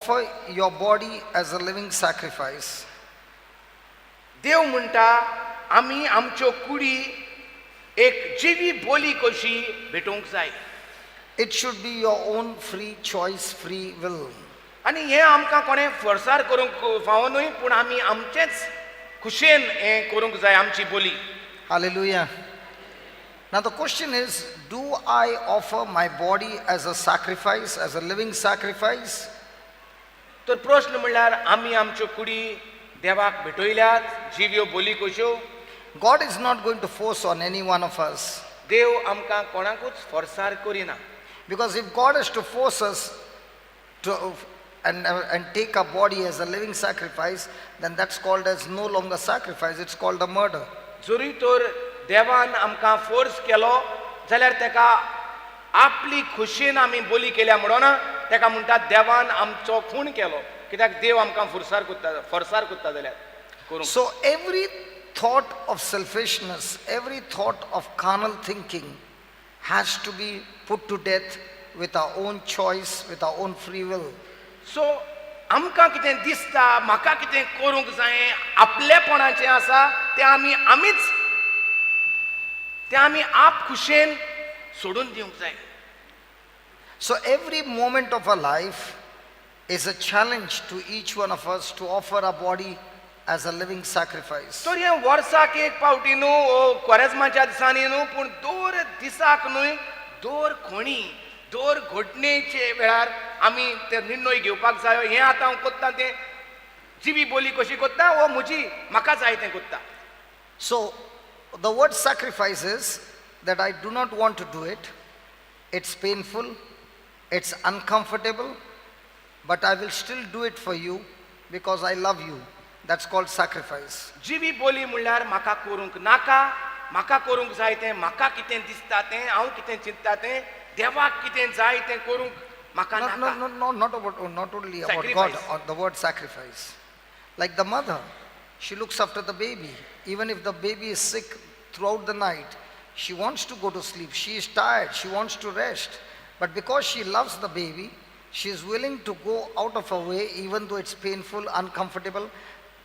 Offer your body as a living sacrifice. देव म्हणटा आमी आमच्यो कुडी एक जिवी बोली कशी भेटोवंक जाय. It should be your own free choice, free will. आनी हें आमकां कोणें फोर्सार करूंक फावो न्हय पूण आमी आमचेच खुशयेन हें करूंक जाय आमची बोली. Hallelujah. Now, the question is, do I offer my body as a sacrifice, as a living sacrifice? तर प्रश्न म्हणल्यार आमी आमच्यो कुडी देवाक भेटयल्यात जिव्यो बोली कश्यो? God is not going to force on any one of us. देव आमकां कोणाकूच फोर्सार करिना. Because if God is to force us to and take our body as a living sacrifice, then that's called as no longer sacrifice, it's called a murder. जरूय तर देवान आमकां force केलो जाल्यार तेका आपली खुशयेन आमी बोली केल्या म्हणून तेका म्हणटात देवान आमचो खून केलो कित्याक देव आमकां फोर्सार करता फोर्सार करता जाल्यार करूंक. So every thought of selfishness, every thought of carnal thinking has to be put to death with our own choice, with our own free will. So आमकां कितें दिसता म्हाका कितें करूंक जाय आपलेपणाचें आसा तें आमी आमीच तें आमी आप खुशयेन सोडून दिवंक जाय. So every moment of our life is a challenge to each one of us to offer our body as a living sacrifice. तर हें वर्साक एक फावटी न्हू ओ कोरेजमाच्या दिसांनी न्हू पूण दर दिसाक न्हय दर खणी दर घडणेचे वेळार आमी ते निर्णय घेवपाक जायो हें आतां हांव कोत्ता तें जिवी बोली कशी कोत्ता वो म्हजी म्हाका जाय तें कोत्ता. So the word sacrifice is that I do not want to do it. It's painful, it's uncomfortable, but I will still do it for you because I love you. That's called sacrifice. जिवी बोली म्हणल्यार म्हाका करूंक नाका म्हाका करूंक जाय तें म्हाका कितें दिसता तें हांव कितें चिंतता तें देवाक कितें जाय तें करूंक म्हाका No, नाका. No, not about, not only about God, Sacrifice. Or the word sacrifice. Like the mother, she looks after the baby. Even if the baby is sick throughout the night, she wants to go to sleep. She is tired. She wants to rest. But because she loves the baby, she is willing to go out of her way, even though it's painful, uncomfortable.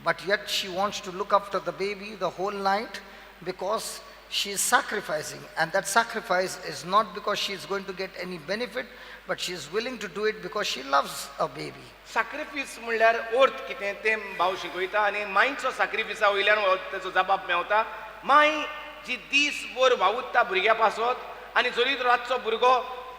But yet she wants to look after the baby the whole night because she is sacrificing. And that sacrifice is not because she is going to get any benefit, but she is willing to do it because she loves a baby. Sacrifice म्हणल्यार अर्थ कितें तें भाव शिकयता आनी मांयचो साक्रिफिसा वयल्यान हो तेचो जबाब मेवता. मांय जी दीसभर वावुरता भुरग्या पासत आनी जरी रातचो भुरगो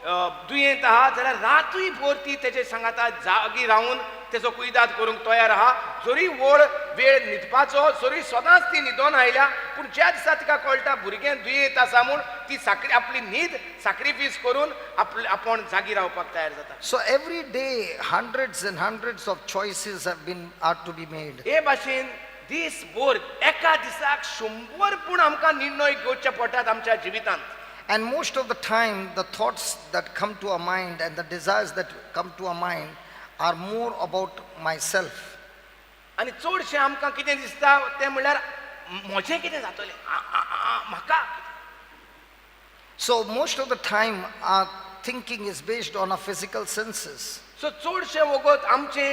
दुयेंत आहा जाल्यार रातूय भर ती तेजे सांगाता जागी रावन तेजो कुयदाद करूंक तयार आहा. जरी व्हड वेळ न्हिदपाचो जरी सदांच ती न्हिदोन आयल्या पूण ज्या दिसा तिका कळटा भुरगें दुयेंत आसा म्हूण ती साक्री आपली न्हीद साक्रिफीस करून आपली आपूण जागी रावपाक तयार जाता. So every day, hundreds and hundreds of choices have been are to be made. हे भाशेन दीसभर एका दिसाक 100 पूण आमकां निर्णय घेवचे पडटात आमच्या जिवितांत. And most of the time, the thoughts that come to our mind and the desires that come to our mind are more about myself. आनी चडशें आमकां कितें दिसता तें म्हणल्यार म्हजें कितें जातलें म्हाका. So most of the time, our thinking is based on our physical senses. So चडशें वगत आमचे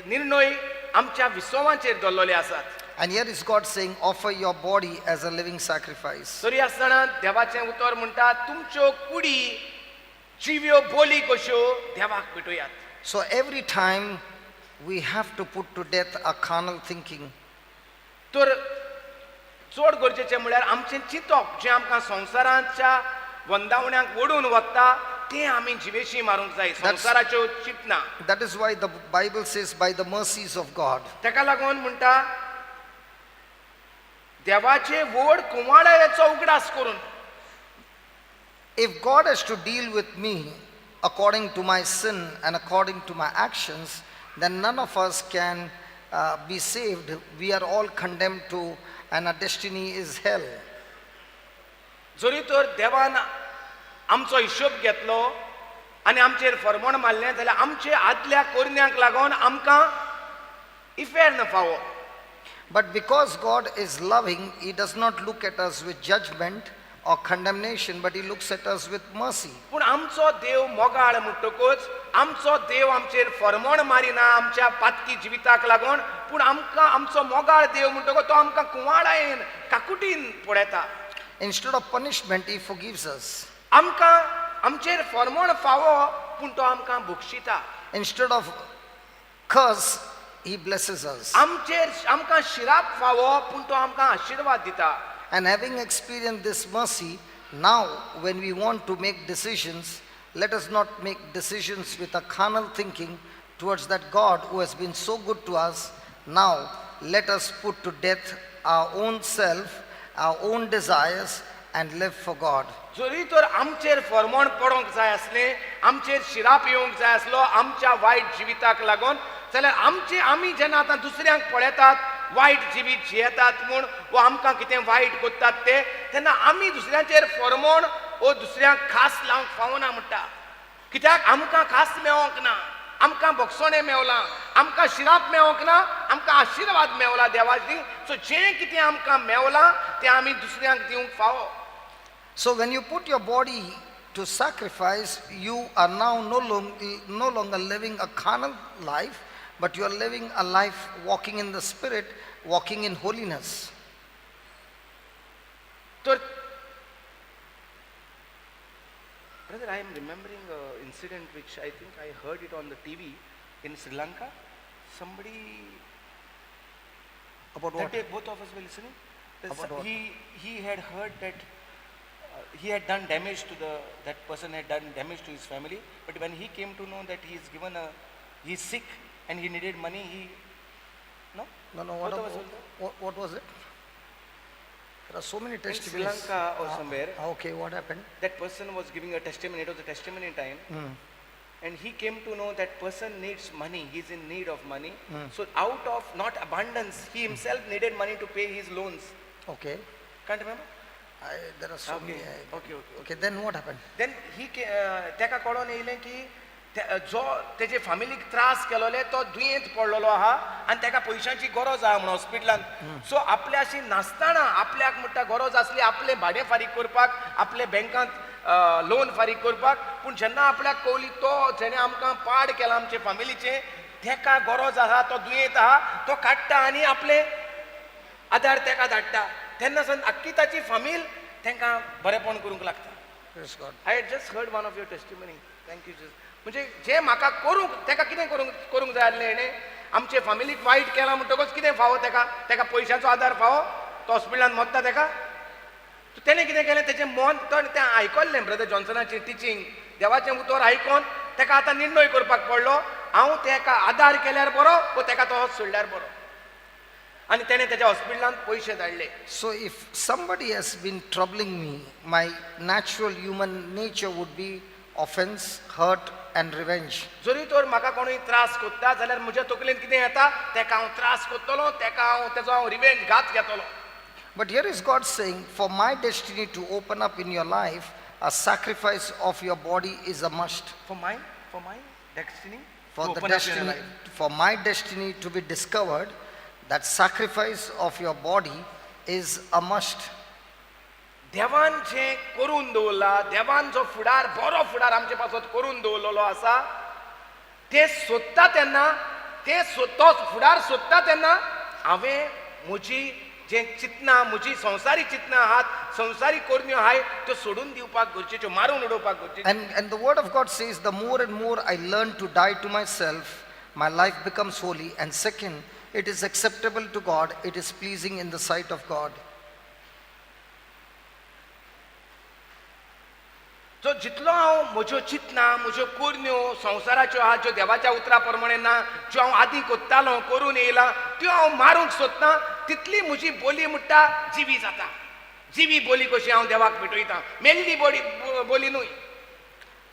निर्णय आमच्या विसवांचेर दवरलेले आसात. And here is God saying, "Offer your body as a living sacrifice." तरी आसतना देवाचें उतर म्हणटा तुमच्यो कुडी जिव्यो बोली कश्यो देवाक भेटोयात. So every time we have to put to death our carnal thinking. तर चड गरजेचें म्हणल्यार आमचें चिंतप जें आमकां संवसाराच्या वंदावण्याक ओडून वता तें आमी जिवेशी मारूंक जाय संवसाराच्यो चिंतना. That is why the Bible says, by the mercies of God. ताका लागून म्हणटा देवाचे व्हड कुंवाळ्याचो उगडास करून. If God has to deal with me according to my sin and according to my actions, then none of us can be saved. We are all condemned to, and our destiny is hell. जरी तर देवान आमचो हिशोब घेतलो आनी आमचेर फरमण मारलें जाल्यार आमचे आदल्या करण्यांक लागून आमकां इफेर्न फावो. But because God is loving, He does not look at us with judgment or condemnation, but He looks at us with mercy. पूण आमचो देव मोगाळ म्हणटकूच आमचो देव आमचेर फरमण मारिना आमच्या पातकी जिविताक लागून, पूण आमकां आमचो मोगाळ देव म्हणटकूच तो आमकां कुवाळायेन काकुटीन पळयता. Instead of punishment, He forgives us. आमकां आमचेर फरमण फावो पूण तो आमकां बक्षिता. Instead of curse, He blesses us. आमचेर आमकां शिराप फावो पूण तो आमकां आशिर्वाद दिता. And having experienced this mercy, now when we want to make decisions, let us not make decisions with a carnal thinking towards that God who has been so good to us. Now let us put to death our own self, our own desires, and live for God. जरी तर आमचेर फरमण पडोंक जाय आसलें, आमचेर शिराप येवंक जाय आसलो आमच्या वायट जिविताक लागून, जाल्यार आमचे आमी जेन्ना आतां दुसऱ्यांक पळयतात वायट जिवीत जियेतात म्हूण वा आमकां कितें वायट करतात ते, तेन्ना आमी दुसऱ्यांचेर फरमण वो दुसऱ्यांक खास लावंक फावना म्हणटा. कित्याक आमकां खास मेवोंक ना, आमकां भोगसणें मेवलां, आमकां शिराप मेवोंक ना, आमकां आशिर्वाद मेवला देवाची. सो जें कितें आमकां मेवलां तें आमी दुसऱ्यांक दिवंक फावो. So when you put your body to sacrifice, you are now no longer living a carnal life, but you are living a life walking in the Spirit, walking in holiness. तर brother, I am remembering an incident which I think I heard it on the TV in Sri Lanka. Somebody About that what? Day both of us were listening. About what? He had heard that he had done damage to the that person had done damage to his family. But when he came to know that he is given a he is sick and he needed money, he no No, what, Both of us were there. what was it? There are so many In Sri testimonies. Lanka or somewhere. Okay, what happened? That person was giving a testimony. It was a testimony time. And he came to know that person needs money. He's in need of money. So out of not abundance, he himself needed money to pay his loans. Okay. Can't remember? There are so Okay. many. Okay. Okay, then what happened? Then he तेका कळोन येयलें की जो तेजे फामिलीक त्रास केलोले तो दुयेंत पडलेलो आहा आनी तेका पयशांची गरज आहा म्हूण हॉस्पिटलांत. सो आपल्याशी नासतना आपल्याक म्हणटा गरज आसली आपलें भाडें फारीक करपाक, आपले बँकांत लोन फारीक करपाक, पूण जेन्ना आपल्याक कवली तो जेणे आमकां पाड केला आमचे फामिलीचें तेका गरज आहा, तो दुयेंत आहा, तो काडटा आनी आपले आदार तेका धाडटा. तेन्ना सावन आख्खी ताची फामील तेंकां बरेपण करूंक लागता. Praise God. I had just heard one of your testimony. Thank you, Jesus. म्हणजे जे म्हाका करूंक तेका कितें करूंक जाय आसलें हेणें आमचे फामिलीक वायट केलां म्हणटकच कितें फावो तेका, तेका पयशांचो आदार फावो, तो हॉस्पिटलांत मरता तेका. तेणें कितें केलें, तेजें मन तो तें आयकल्लें ब्रदर जॉन्सनाचें टिचींग, देवाचें उतर आयकोन तेका आतां निर्णय करपाक पडलो, हांव तेका आदार केल्यार बरो वो तेका तो सोडल्यार बरो. आनी तेणें तेज्या हॉस्पिटलांत पयशे धाडले. So if somebody has been troubling me, my natural human nature would be offense, hurt, and revenge. जरी तर म्हाका कोणूय त्रास कोत्ता जाल्यार म्हज्या तकलेंत कितें येता, तेका हांव त्रास कोत्तलो, तेका हांव तेजो हांव रिवेंज घात घेतलो. But here is God saying, for my destiny to open up in your life, a sacrifice of your body is a must. For my destiny For the destiny, for my destiny to be discovered, that sacrifice of your body is a must. देवान जें करून दवरला, देवान जो फुडार बरो फुडार आमचे पासत करून दवरलेलो आसा तें सोदता तेन्ना, तें तो फुडार सोदता तेन्ना हांवें म्हजी जें चिंतनां, म्हजी संवसारीक चिंतनां आहात, संवसारीक करण्यो आहाय त्यो सोडून दिवपाक गरजेच्यो, मारून उडोवपाक गरजेच्यो. And the word of God says, the more and more I learn to die to myself, my life becomes holy. And second, it is acceptable to God, it is pleasing in the sight of God. जो जितलो हांव म्हज्यो चिंतनां, म्हज्यो करण्यो संवसाराच्यो आहा, ज्यो देवाच्या उतरा प्रमाणे ना, ज्यो हांव आदीं कोत्तालो, करून येयलां, त्यो हांव मारूंक सोदतां, तितली म्हजी बोली म्हणटा जिवी जाता. जिवी बोली कशी हांव देवाक भेटयतां, मेल्ली बोली बोली न्हय.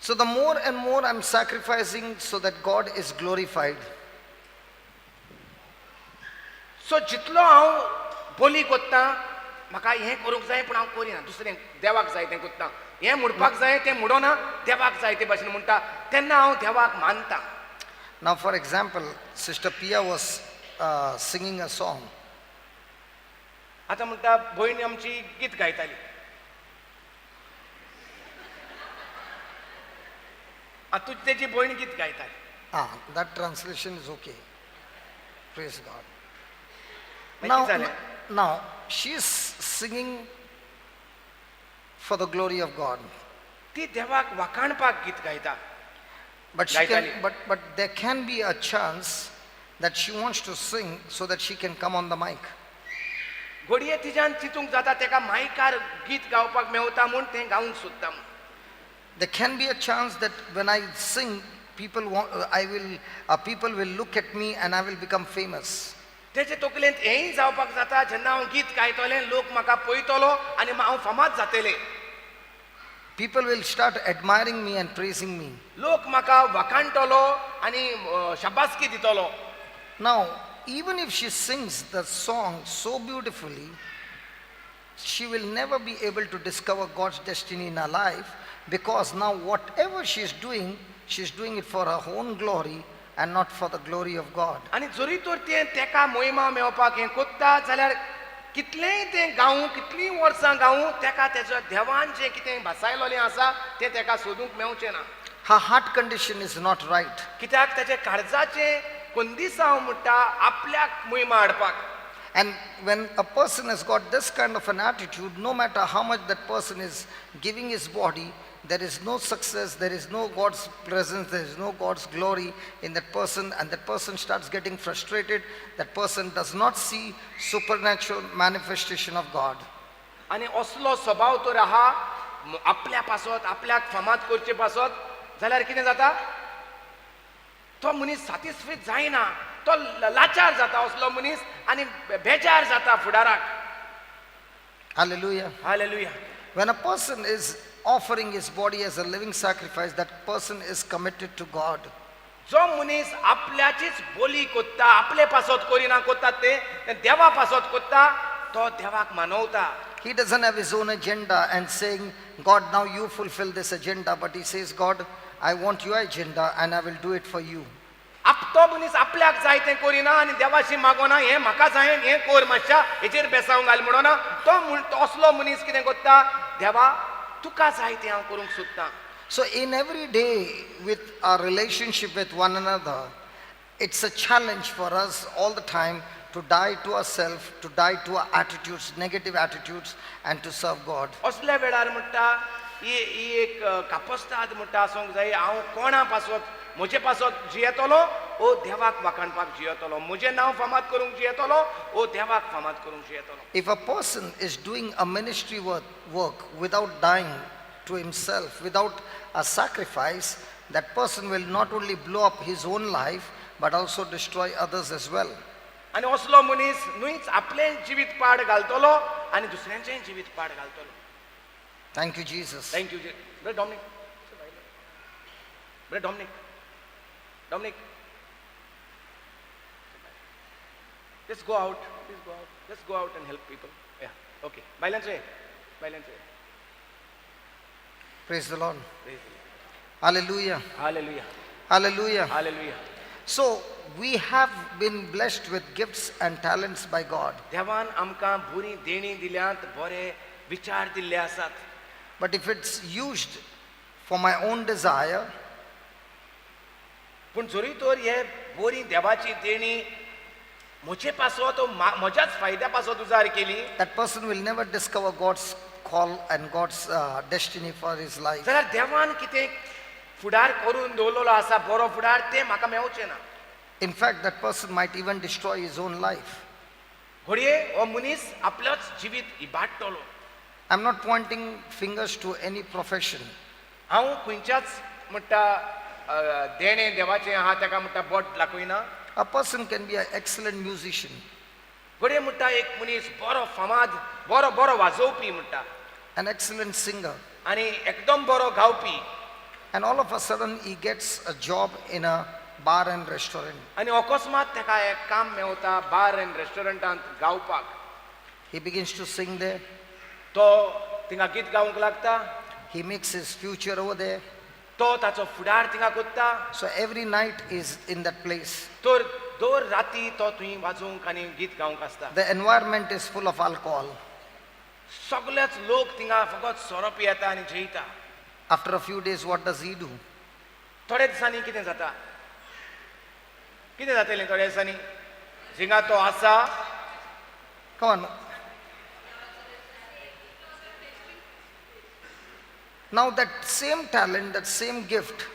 So the more and more I'm sacrificing so that God is glorified. So जितलो हांव बोली कोत्तां, म्हाका हें करूंक जाय पूण हांव करिना, दुसरें देवाक जाय तें कोत्तां, हें म्हणपाक जाय तें म्हणना, देवाक जाय ते भाशेन म्हणटा, तेन्ना हांव देवाक मानता. Now, for example, Sister Pia was singing a song. आतां म्हणटा भयण आमची गीत गायताली. आनी तुजी तेजी भयण गीत गायताली. Ah, that translation is okay. Praise God. मागीर Now, कितें जालें? Now she is singing for the glory of God. ती देवाक वाखाणपाक गीत गायता. But she can, गायताली. but there can be a chance that she wants to sing so that she can come on the mic. घडये तिज्यान चिंतूंक जाता तेका मायकार गीत गावपाक मेवता म्हूण तें गावंक सोदता म्हूण. There can be a chance that when I sing, people want, I will, people will look at me and I will become famous. तेजे तकलेंत हेंय जावपाक जाता, जेन्ना हांव गीत गायतलें लोक म्हाका पळयतलो आनी हांव फामाद जातलें. People will start admiring me and praising me. लोक म्हाका वाखाणटलो आनी शाबासकी दितलो. Now, even if she sings the song so beautifully, she will never be able to discover God's destiny in her life, because now whatever she is doing it for her own glory and not for the glory of God. आनी जरी तर तें तेका मोहिमा मेळपाक हें कोत्ता जाल्यार कितलेंय तें गावूं, कितलीं वर्सां गावूं, तेका तेजो देवान जें कितें भासायलोलें आसा तें तेका सोदूंक मेवचें ना. Her heart condition is not right. कित्याक तेजें काळजाचें कोंदिसांव म्हणटा आपल्याक मोहिमा हाडपाक. And when a person has got this kind of an attitude, no matter how much that person is giving his body, there is no success, there is no God's presence, there is no God's glory in that person, and that person starts getting frustrated. That person does not see supernatural manifestation of God. आनी असलो स्वभाव तर आहा आपल्या पासत, आपल्याक फामाद करचे पासत जाल्यार कितें जाता, तो मनीस सातिस्फीत जायना, तो लाचार जाता असलो मनीस आनी बेजार जाता फुडाराक. Hallelujah. Hallelujah. When a person is offering his body as a living sacrifice, that person is committed to God. जो मनीस आपल्याचीच बोली कोत्ता, आपले पासत करिना कोत्ता, ते देवा पासत कोत्ता, तो देवाक मानवता. He doesn't have his own agenda and saying, God, now you fulfill this agenda. But he says, God, I want your agenda and I will do it for you. तो मनीस आपल्याक जाय तें करिना आनी देवाशी मागोना, हें म्हाका जाय हें कोर मातशा हेचेर बेसांव घाल म्हणोना. तो असलो मनीस कितें कोत्ता, देवा तुका जाय तें हांव करूंक सोदतां. So in every day with our relationship with one another, it's a challenge for us all the time to die to ourselves, to die to our attitudes, negative attitudes, and to serve God. असल्या वेळार म्हणटा ही ही एक कापस्ताद म्हणटा आसूंक जाय, हांव कोणा पासत, म्हजे पासत जियेतलो ओ देवाक वाखाणपाक जियेतलो, म्हजें नांव फामाद करूंक जियेतलो ओ देवाक फामाद करूंक जियेतलो. If a person is doing a ministry work without dying to himself, without a sacrifice, that person will not only blow up his own life, but also destroy others as well. आनी असलो मनीस न्हूच आपलें जिवीत पाड घालतलो आनी दुसऱ्यांचेंय जिवीत पाड घालतलो. Thank you, Jesus. Thank you, brother Dominic. Brother Dominic, Dominic, just go out, please go out, just go out and help people. Yeah, okay. बायलांचो ये, बायलांचो ये. Praise the Lord. Praise the Lord. Hallelujah. Hallelujah. Hallelujah. Hallelujah. So we have been blessed with gifts and talents by God. देवान आमकां बरी देणी दिल्यात, बरे विचार दिल्ले आसात. But if it's used for my own desire, पूण जरी तर हे बरी देवाची देणी म्हजे पासत म्हज्याच फायद्या पासत उजार केली, that person will never discover God's call and God's destiny for his life. जाल्यार देवान कितें फुडार करून दवरलेलो आसा बरो फुडार, तें म्हाका मेवचें ना. In fact, that person might even destroy his own life. घडये हो मनीस आपलोच जिवीत इबाडटलो. I'm not pointing fingers to any profession. हांव खंयच्याच म्हणटा देणें देवाचें आहा तेका म्हणटा बोट दाखयना. A person can be an excellent musician, घडये म्हणटा एक मनीस बरो फामाद, बरो बरो वाजोवपी म्हणटा, an excellent singer, आनी एकदम बरो गावपी, and all of a sudden he gets a job in a bar and restaurant. आनी अकस्मात तेका एक काम मेवता बार एंड रेस्टॉरंटांत गावपाक. He begins to sing there. तो थिंगा गीत गावंक लागता. He makes his future over there. तो ताचो फुडार थिंगा कोत्ता. So every night is in that place. तर दर राती तो थंय वाजोवंक आनी गीत गावंक आसता. The environment is full of alcohol. सगळेच लोक थिंगा फकत सोरो पियेता आनी जेयता. After a few days, what does he do? थोड्या दिसांनी कितें जाता? कितें जातलें थोड्या दिसांनी? जिंगा तो आसा. Come on. Now, that same talent, that same gift,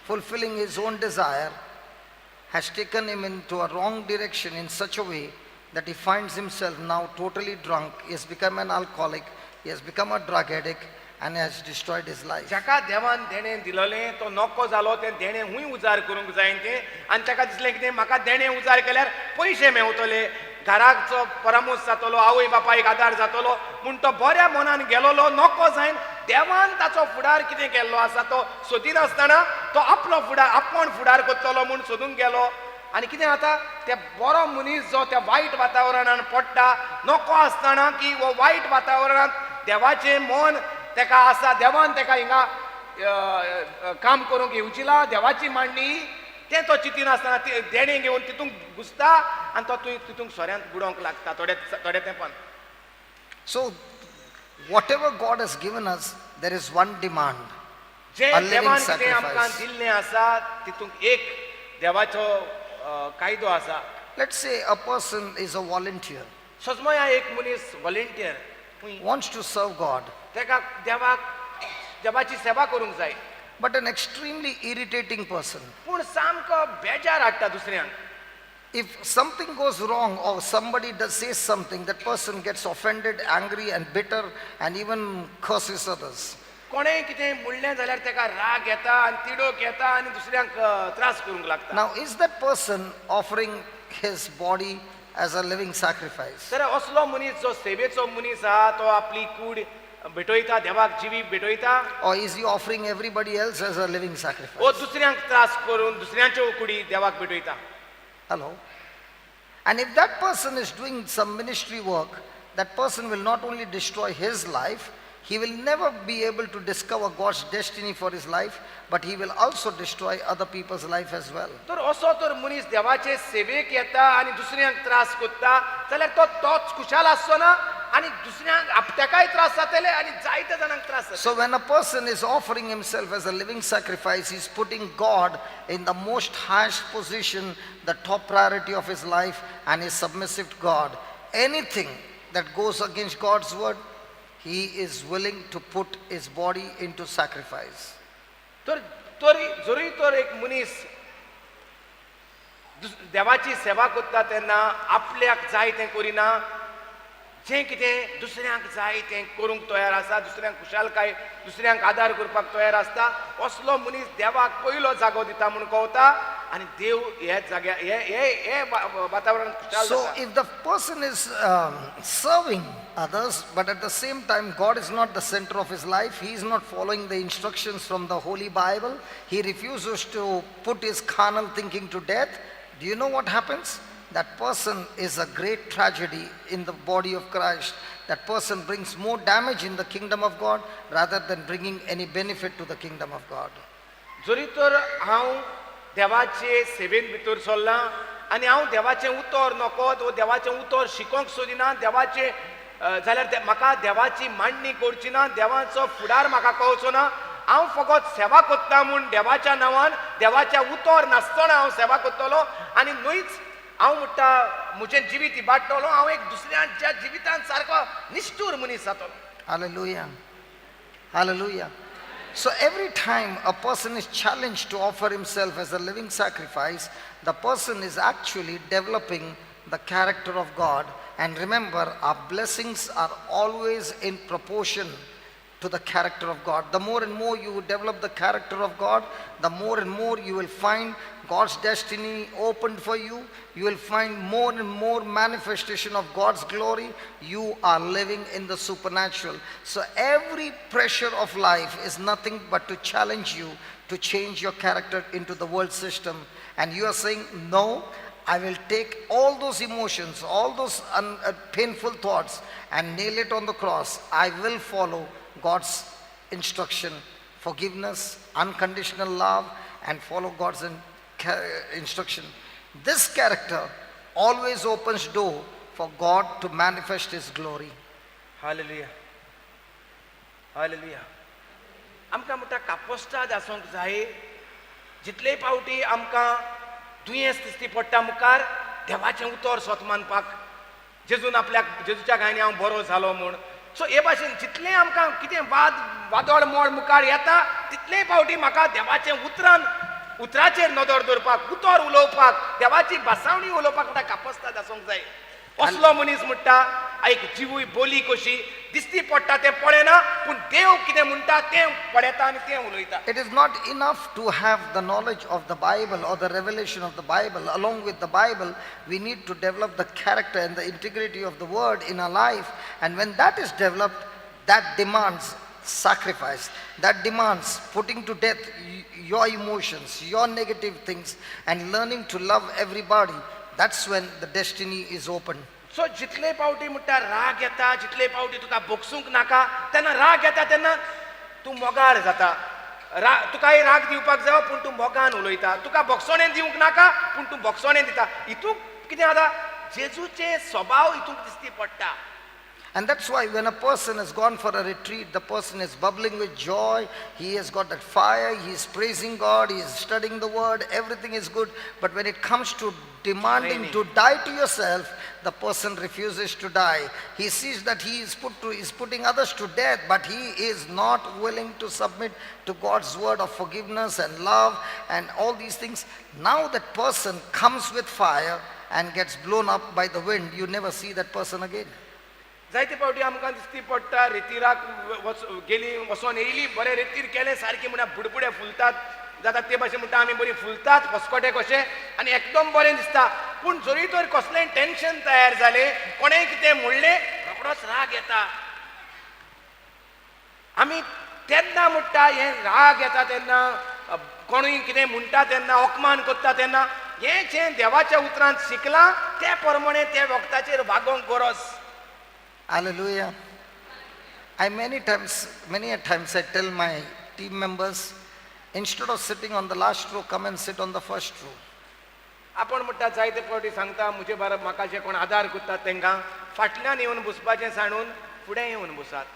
fulfilling his own desire, has taken him into a wrong direction in such a way that he finds himself now totally drunk. He has become an alcoholic, he has become a drug addict, and has destroyed his life. जाका देवान देणें दिलोलें तो नको जालो, तें देणें हुंय उजार करूंक जाय तें, आनी ताका दिसलें कितें, म्हाका देणें उजार केल्यार पयशे मेवतले, घराचो परामोस जातलो, आवय बापायक आदार जातलो म्हूण तो बऱ्या मनान गेलोलो. नको जायन देवान ताचो फुडार कितें केल्लो आसा तो सोदिनासतना तो आपलो फुडार आपूण फुडार करतलो म्हूण सोदूंक गेलो. आनी कितें जाता, ते बरो मनीस जो त्या वायट वातावरणान पडटा, नको आसतना की हो वायट वातावरणांत देवाचें मन तेका आसा, देवान तेका हिंगा काम करूंक येवचिला, देवाची मांडणी, तें तो चिंतिनासतना ती देणें घेवन तितूंक घुसता आनी तो तुंय तितूंक सोऱ्यांत बुडोवंक लागता थोड्या थोड्या तेंपान. So, whatever God has given us, there is one demand. जें A living देवान कितें आमकां sacrifice. दिल्लें आसा तितूंक एक देवाचो कायदो आसा. Let's say a person is a volunteer, सजमया एक मनीस volunteer, wants to serve God, तेका देवाक देवाची सेवा करूंक जाय, but an extremely irritating person. पूण सामको बेजार हाडटा दुसऱ्यांक. If something goes wrong or somebody does say something, that person gets offended, angry, and bitter, and even curses others. कोणेंय कितें म्हणलें जाल्यार तेका राग येता आनी तिडक येता आनी दुसऱ्यांक त्रास करूंक लागता. Now, is that person offering his body as a living sacrifice? तर असलो मनीस जो सेवेचो मनीस आहा तो आपली कूड भेटयता, देवाक जिवी भेटयता? Or is he offering everybody else as a living sacrifice? ओ दुसऱ्यांक त्रास करून दुसऱ्यांच्यो कुडी देवाक भेटयता? Hello? And if that person is doing some ministry work, that person will not only destroy his life, he will never be able to discover God's destiny for his life, but he will also destroy other people's life as well. तर असो तर मनीस देवाचे सेवेक येता आनी दुसऱ्यांक त्रास करता जाल्यार तो तोच खुशाल आसचो ना आनी दुसऱ्यांक आपट्याकाय त्रास जातले आनी जायते जाणांक त्रास जातले. So, when a person is offering himself as a living sacrifice, he's putting God in the most highest position, the top priority of his life, and is submissive to God. Anything that goes against God's word, he is willing to put his body into sacrifice. तर तरी जरूय तर एक मनीस देवाची सेवा करता तेन्ना आपल्याक जाय तें करिना, जें कितें दुसऱ्यांक जाय तें करूंक तयार आसा, दुसऱ्यांक खुशालकाय, दुसऱ्यांक आदार करपाक तयार आसता, असलो मनीस देवाक पयलो जागो दिता म्हूण कळटा आनी देव ह्या जाग्या हे हे हे वातावरणांत खुशाल So, जाता. If the person is serving others, but at the same time, God is not the center of his life, he is not following the instructions from the Holy Bible, he refuses to put his carnal thinking to death, do you know what happens? That person is a great tragedy in the body of Christ. That person brings more damage in the kingdom of God rather than bringing any benefit to the kingdom of God. जरी तर हांव देवाचे seven भितर सरलां आनी हांव देवाचें उतर नकत वो देवाचें उतर शिकोवंक सोदिना, देवाचें जाल्यार म्हाका देवाची मांडणी करची ना, देवाचो फुडार म्हाका कळचो ना, हांव फकत सेवा करता म्हूण देवाच्या नांवान देवाच्या उतर नासतना हांव सेवा करतलो आनी न्हयच हांव म्हणटा म्हजें जिवीत इबाडटलो, हांव एक दुसऱ्यांच्या जिवितान सारको निश्ठूर मनीस जातलो. Hallelujah. Hallelujah. So every time a person is challenged to offer himself as a living sacrifice, the person is actually developing the character of God. And remember, our blessings are always in proportion to the character of God. The more and more you develop the character of God, the more and more you will find God's destiny opened for you. You will find more and more manifestation of God's glory. You are living in the supernatural. So every pressure of life is nothing but to challenge you to change your character into the world system. And you are saying, "No, I will take all those emotions, all those painful thoughts and nail it on the cross. I will follow God's instruction, forgiveness, unconditional love, and follow God's instruction." This character always opens door for God to manifest His glory. Hallelujah, hallelujah. आमकां म्हणटा कापोस्ताद आसूंक जाय. जितले फावटी आमकां दुयेंस दिसती पडटा मुखार देवाचें उतर सोत मानपाक जेजून आपल्याक जेजूच्या गायनी हांव बरो जालो म्हूण. सो हे भाशेन जितलें आमकां कितें वाद वादळ मोड मुखार येता तितले फावटी म्हाका देवाचें उतरान उतराचेर नदर दवरपाक उतर उलोवपाक देवाची भासावणी उलोवपाक म्हाका कापस्ताद आसूंक जाय. असलो मनीस म्हणटा एक जिवूय बोली कशी दिसती पडटा तें पळयना पूण देव कितें म्हणटा तें पळयता आनी तें उलयता. It is not enough to have the knowledge of the Bible or the revelation of the Bible. Along with the Bible, we need to develop the character and the integrity of the Word in our life. And when that is developed, that demands sacrifice. That demands putting to death your emotions, your negative things, and learning to love everybody. That's when the destiny is open. So जितले फावटी म्हणटा राग येता जितले फावटी तुका भोगसूंक नाका तेन्ना राग येता तेन्ना तूं मोगार जाता. रा तुकाय राग दिवपाक जाय पूण तूं मोगान उलयता. तुका भोगसणें दिवंक नाका पूण तूं भोगसणें दिता. हितूंत कितें जाता जेजूचे स्वभाव हितूंत दिसती पडटा. And that's why when a person has gone for a retreat, the person is bubbling with joy, he has got that fire, he is praising God, he is studying the word, everything is good. But when it comes to demanding Training. To die to yourself, the person refuses to die. He sees that he is putting others to death, but he is not willing to submit to God's word of forgiveness and love and all these things. Now that person comes with fire and gets blown up by the wind. You never see that person again. जायते फावटी आमकां दिसती पडटा रेतिराक वच गेली वचोन येयली बरें रेतीर केलें सारकें म्हणल्यार बुडबुडे फुलतात जाता ते भाशेन म्हणटा आमी बरी फुलतात फस्कोटे कशे आनी एकदम बरें दिसता. पूण जरी तर कसलेंय टेंशन तयार जालें कोणेंय कितें म्हणलें रोखडोच राग येता. आमी तेन्ना म्हणटा हें राग येता तेन्ना कोणूय कितें म्हणटा तेन्ना अपमान करता तेन्ना हें जें देवाच्या उतरांत शिकलां ते प्रमाणे ते वखदाचेर वागोवंक गरज. Hallelujah. I many times, many a times I tell my team members, instead of sitting on the last row, come and sit on the first row. आपण म्हणटा जायते फावटी सांगता म्हजे बारा म्हाका जे कोण आदार करतात तांकां फाटल्यान येवन बसपाचें सांडून फुडें येवन बसात.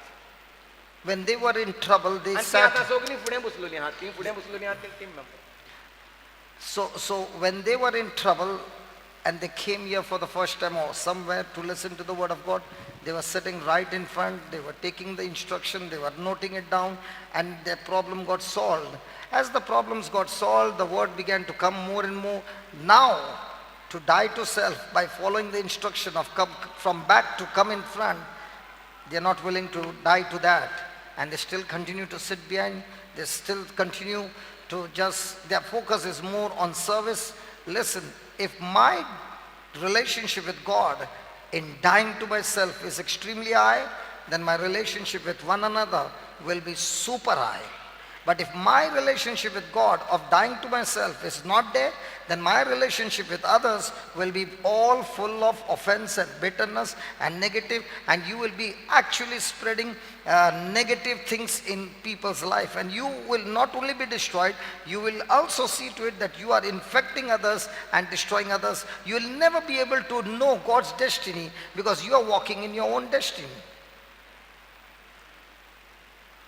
When they were in trouble, they आनी ती sat. आतां सगळीं फुडें बसलेलीं आहात ती फुडें बसलेलीं आहात ती team member. So when they were in trouble and they came here for the first time or somewhere to listen to the word of God, they were sitting right in front, they were taking the instruction, they were noting it down, and their problem got solved. As the problems got solved, the word began to come more and more. Now, to die to self by following the instruction of come from back to come in front, they are not willing to die to that, and they still continue to sit behind. They still continue to just, their focus is more on service. Listen, if my relationship with God in dying to myself is extremely high, then my relationship with one another will be super high. But if my relationship with God of dying to myself is not there, then my relationship with others will be all full of offense and bitterness and negative, and you will be actually spreading negative things in people's life. And you will not only be destroyed, you will also see to it that you are infecting others and destroying others. You will never be able to know God's destiny because you are walking in your own destiny.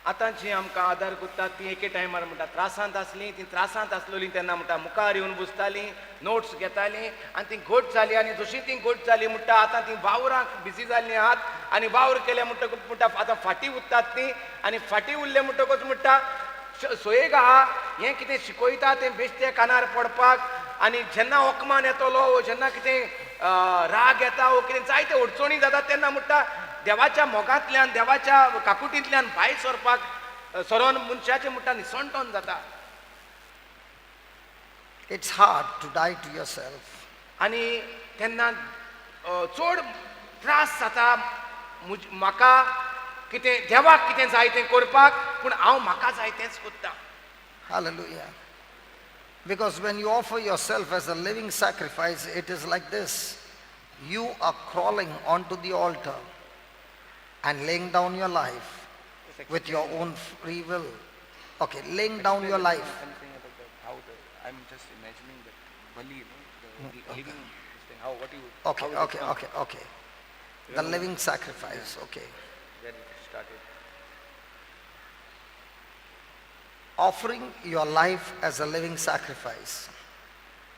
आतां जी आमकां आदार करतात ती एके टायमार म्हणटा त्रासांत आसलीं ती त्रासांत आसलेलीं तेन्ना म्हणटा मुखार येवन बसतालीं नोट्स घेतालीं आनी ती घट जाली आनी जशी ती घट जाली म्हणटा आतां ती वावराक बिजी जाल्लीं आहात आनी वावर केले म्हणटकूच म्हणटा आतां फाटीं उरतात ती आनी फाटीं उरले म्हणटकूच म्हणटा सोयेग आहा हें कितें शिकयता तें बेश्टें कानार पडपाक आनी जेन्ना अपमान येतलो वो जेन्ना कितें राग येता वो कितें जायते अडचणी जाता तेन्ना म्हणटा देवाच्या मोगांतल्यान देवाच्या काकुटींतल्यान भायर सरपाक सरोन मनशाचें म्हणटा निसणटोन जाता. It's hard to die to yourself. आनी तेन्ना चड त्रास जाता म्हाका कितें देवाक कितें जाय तें करपाक पूण हांव म्हाका जाय तेंच करता. Hallelujah. Because when you offer yourself as a living sacrifice, it is like this. You are crawling onto the altar and laying down your life with your own free will. Okay, laying down your life. I'm saying about the, how the, I'm just imagining that bali, you know, the living this thing, how, what you, Okay, how it okay, come, okay, okay. The living sacrifice, okay. Where it started. Offering your life as a living sacrifice.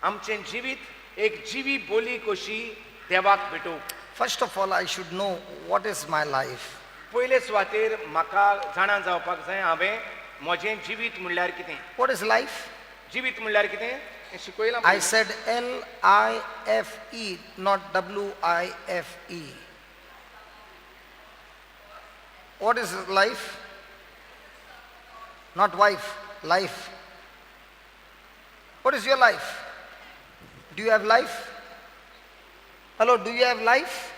आमचें जिवीत एक जिवी बोली कशी देवाक भेटोवप. First of all, I should know what is my life. पयले सुवातेर म्हाका जाणा जावपाक जाय हांवें म्हजें जिवीत म्हणल्यार कितें. What is life? जिवीत म्हणल्यार कितें हें शिकयलां. I said LIFE, not WIFE. What is life? Not wife, life. What is your life? Do you have life? Hello, do you have life?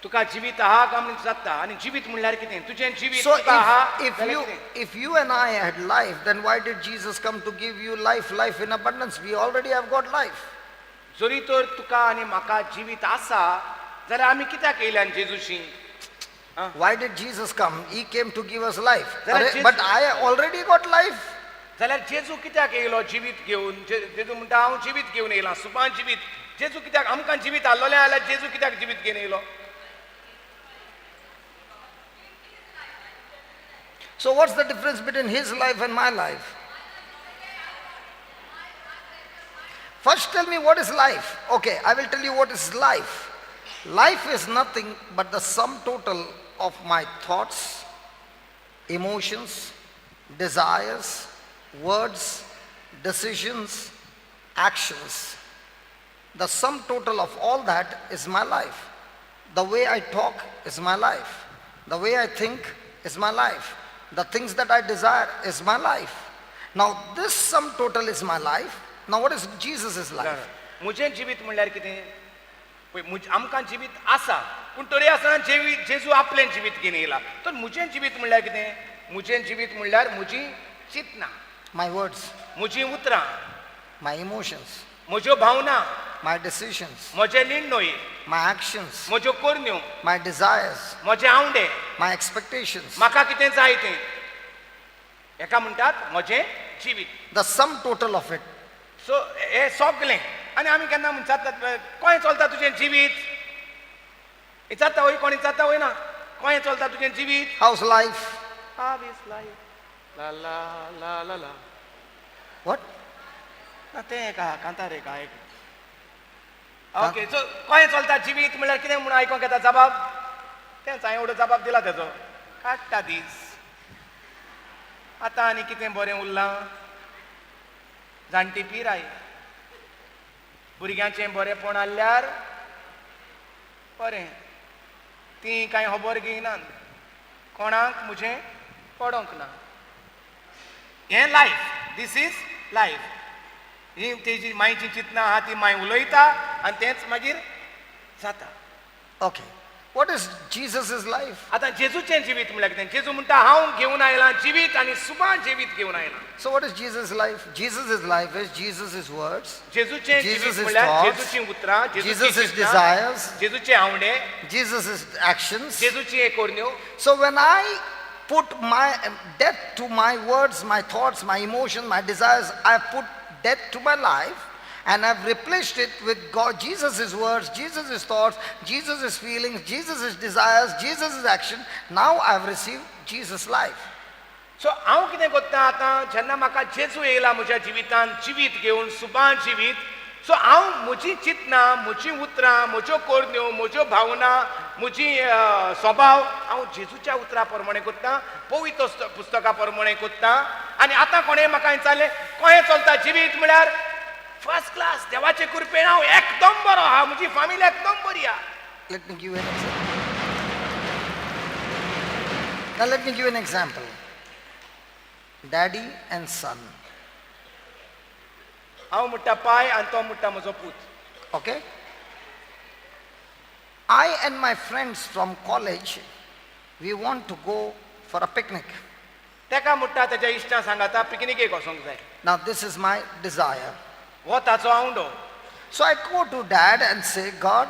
तुका जिवीत आहा काय म्हणून जाता आनी जिवीत म्हणल्यार कितें तुजें जिवीत So तुका आहा if जाल्यार you कितें? if you and I had life, then why did Jesus come to give you life, life in abundance? We already have got life. जरी तर तुका आनी म्हाका जिवीत आसा जाल्यार आमी कित्याक येयल्यान जेजूशी? Why did Jesus come? He came to give us life. Then Arre, Jesus- but I already got life. जाल्यार जेजू कित्याक येयलो जिवीत घेवन? जेजू म्हणटा हांव जिवीत घेवन येयलां सुपान जिवीत. जेजू कित्याक आमकां जिवीत आहलोलें जाल्यार जेजू कित्याक जिवीत घेवन येयलो? So what's the difference between his life and my life? First tell me what is life. Okay, I will tell you what is life. Life is nothing but the sum total of my thoughts, emotions, desires, words, decisions, actions. The sum total of all that is my life. The way I talk is my life. The way I think is my life. The things that I desire is my life. Now, this sum total is my life. Now, what is Jesus' life? म्हजें जिवीत म्हणल्यार कितें? पळय आमकां जिवीत आसा पूण तरी आसतना जेजू आपलें जिवीत घेवन येयला. तर म्हजें जिवीत म्हणल्यार कितें? म्हजें जिवीत म्हणल्यार म्हजी चिंतनां, My words, म्हजीं उतरां, my emotions, म्हज्यो भावना, my decisions, म्हजे निर्णय, my actions, म्हज्यो करण्यो, my desires, म्हजे आवंडे, my expectations. म्हाका कितें जाय तें. हेका म्हणटात म्हजें जिवीत. The sum total of it. So हें सगलें. आनी आमी केन्ना विचारतात कोणें चलता तुजें जिवीत? विचारता वय कोण? विचारता वय ना कोणें चलता तुजें जिवीत? How's life? How is life? La la la la la. What? ना तें एक आहा कांतार एक आहा एक. ओके, सो कोणें चलता जिवीत म्हणल्यार कितें म्हणून आयकोंक येता जबाब? तेंच हांवें एवढो जबाब दिला तेजो. काडटा दीस आतां आनी कितें बरें उरलां? जाणटी पिराय, भुरग्यांचें बरेंपण आहल्यार बरें, तीं कांय खबर घेयनात, कोणाक म्हजें पडोंक ना. हें लायफ, this is life. ही तेजी मायची चिंतनां आहा ती माय उलयता आनी तेंच मागीर जाता. Okay. What is Jesus' life? आतां जेजूचें जिवीत म्हणल्यार कितें? जेजू म्हणटा हांव घेवन आयलां जिवीत आनी सुबा जिवीत घेवन आयलां. So what is Jesus' life? Jesus' life is Jesus' words, जेजूचें जिवीत Jesus' म्हणल्यार thoughts, जेजूचीं उतरां, जेजूची Jesus' चिंतनां, desires, जेजूचे आवंडे, Jesus' actions. जेजूची करण्यो. So when I put my death to my words, my thoughts, my emotions, my desires, I put death to my life and I've replaced it with God, Jesus' words, Jesus' thoughts, Jesus' feelings, Jesus' desires, Jesus' action. Now I've received Jesus' life. So हांव कितें करता आतां जेन्ना म्हाका जेजू येयला म्हज्या जिवितांत जिवीत घेवन सुबा जिवीत, सो हांव म्हजी चिंतनां, म्हजीं उतरां, म्हज्यो करण्यो, म्हज्यो भावना, म्हजी स्वभाव हांव जेजूच्या उतरां प्रमाणे करता, पवित्र पुस्तका प्रमाणे करता. आनी आतां कोणें म्हाका विचारलें कोणें चलता जिवीत म्हळ्यार फर्स्ट क्लास, देवाचे कृपेन हांव एकदम बरो आहा, म्हजी फामिली एकदम बरी आहा. Let me give you an example. Now let me give you an example. Daddy and son. हांव म्हणटा पाय आनी तो म्हणटा म्हजो पूत. Okay? I and my friends from college, we want to go for a picnic. तेका म्हणटा तेज्या इश्टां सांगाता पिकनिकेक वचोंक जाय. Now, this is my desire. हो ताचो आवंडो. So I go to dad and say, God,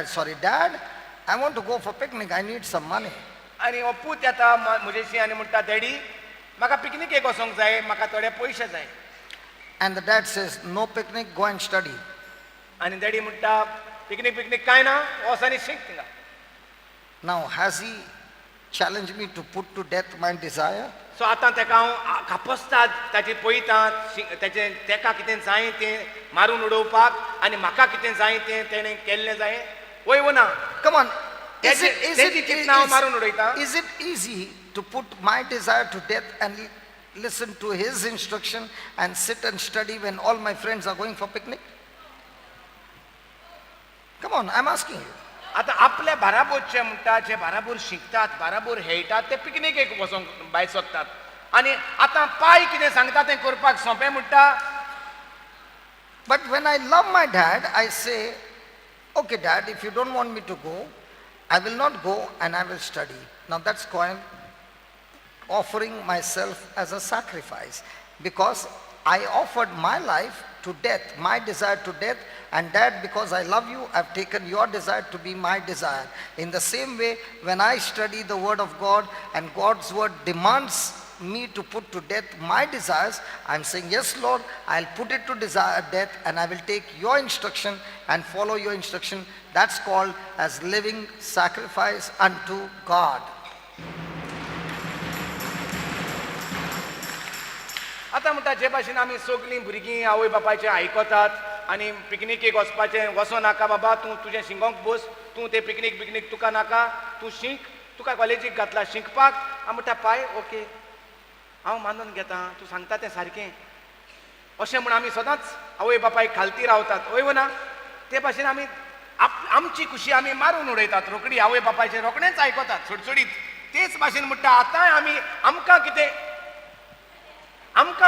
sorry, dad, I want to go for picnic. I need some money. आनी हो पूत येता म्हजेशी आनी म्हणटा डॅडी म्हाका पिकनिकेक वचोंक जाय, म्हाका थोडे पयशे जाय. And the dad says, no picnic, go and study. आनी डॅडी म्हणटा पिकनीक पिकनीक कांय ना, वच आनी शीक थिंगा. Now, has he challenge me to put to death my desire? So आतां तेका हांव कापस्ताद ताची पळयता तेचें तेका कितें जाय तें मारून उडोवपाक आनी म्हाका कितें जाय तें तेणें केल्लें जाय वय वो ना. Come on. Is तेजी it, is तेजी it, चिंतना हांव मारून उडयता. Is it easy to put my desire to death and listen to his instruction and sit and study when all my friends are going for picnic? Come on, I'm asking you. आतां आपल्या बाराबोरचे म्हणटा जे बाराबोर शिकतात बाराबोर खेळटात ते पिकनिकेक वचोंक भायर सोदतात आनी आतां पाय कितें सांगता तें करपाक सोंपें म्हणटा. But when I love my dad, I say, okay, dad, if you don't want me to go, I will not go and I will study. Now that's called offering myself as a sacrifice because I offered my life to death, my desire to death, and dad, because I love you, I've taken your desire to be my desire. In the same way, when I study the Word of God and God's Word demands me to put to death my desires, I'm saying, yes, Lord, I'll put it to desire death and I will take your instruction and follow your instruction. That's called as living sacrifice unto God. आतां म्हणटा जे भाशेन आमी सगलीं भुरगीं आवय बापायचें आयकतात आनी पिकनिकेक वचपाचें वचो नाका बाबा तूं तुजें शिंगोंक बस तूं तें पिकनीक बिकनीक तुका नाका तूं शीक तुका कॉलेजीक घातला शिकपाक. हांव म्हणटा पाय ओके हांव मानून घेता तूं सांगता तें सारकें अशें म्हूण आमी सदांच आवय बापायक खालती रावतात हय वो ना. ते भाशेन आमी आमची खुशी आमी मारून उडयतात रोखडी आवय बापायचें रोखडेंच आयकतात सुडसुडीत. तेच भाशेन म्हणटा आतांय आमी आमकां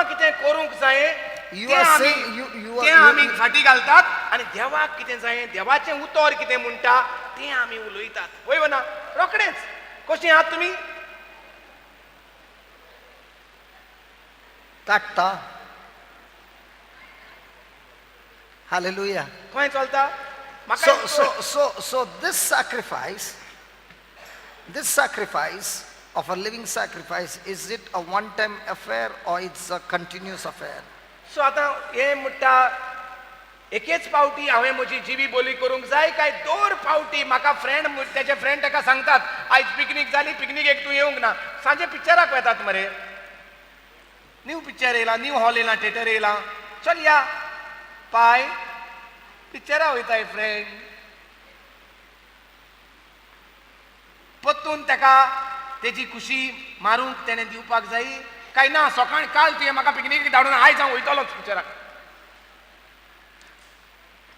कितें करूंक जाय तें आमी फाटी घालतात आनी देवाक कितें जाय देवाचें उतर कितें म्हणटा तें आमी उलयतात हय वो ना रोखडेंच. कशीं आहात तुमी? काडटा. Hallelujah. खंय चलता? So this sacrifice of a living sacrifice, is it a one-time affair or it's a continuous affair? So आतां हें म्हणटा एकेच पावटी हांवें म्हजी जिवी बोली करूंक जाय काय दर पावटी म्हाका फ्रेंड तेजे फ्रेंड ताका सांगतात आयज पिकनीक जाली पिकनिकेक तूं येवंक ना सांजे पिक्चराक वेतात मरे न्यू पिक्चर येयला न्यू हॉल येयला थिएटर येयला चल या पाय पिक्चरा वयताय फ्रेंड. परतून ताका तेजी खुशी मारूंक तेणें दिवपाक जाय काय ना सकाळ काल तुवें म्हाका पिकनीक धाडून आयज हांव वयतलोच पिक्चराक.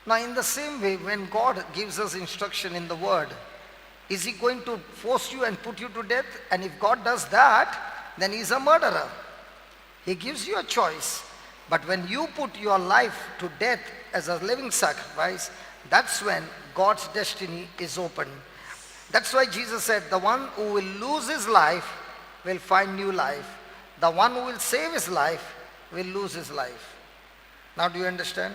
Now in the same way, when God gives us instruction in the Word, is He going to force you and put you to death? And if God does that, then He is a murderer. He gives you a choice. But when you put your life to death as a living sacrifice, that's when God's destiny is opened. That's why Jesus said, the one who will lose his life will find new life. The one who will save his life will lose his life. Now do you understand?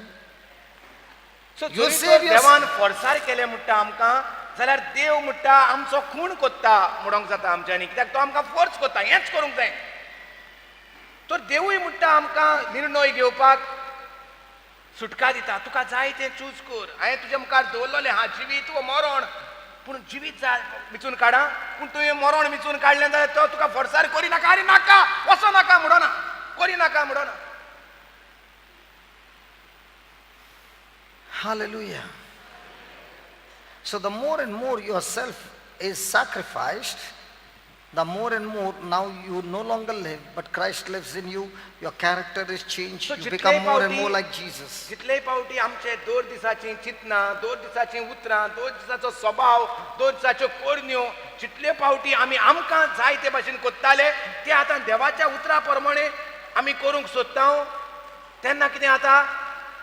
So देवान फोर्सार केलें म्हणटा आमकां जाल्यार देव म्हणटा आमचो खूण कोत्ता म्हणूंक जाता आमच्यांनी कित्याक तो आमकां फोर्स कोत्ता हेंच करूंक जाय. तर देवूय म्हणटा आमकां निर्णय घेवपाक सुटका दिता तुका जाय तें चूज कर हांवें तुज्या मुखार दवरलेलें हा जिवीत वो मरण पूण जिवीत जाय विचून काडा पूण तुवें मरण विचून काडलें जाल्यार तो तुका फोर्सार करी नाका आनी नाका वचो नाका म्हणना करी नाका म्हणना. Hallelujah. So the more and more yourself is sacrificed, the more and more now you no longer live, but Christ lives in you. Your character is changed. So you become more and more like Jesus. जितले पावटी आमचे दर दिसाची चिंतना दर दिसाची उतरां दर दिसाचो स्वभाव दर दिसाच्यो करण्यो जितले पावटी आमी आमकां जाय ते भाशेन कोत्ताले ते आतां देवाच्या उतरा प्रमाणे आमी करूंक सोदता तेन्ना कितें जाता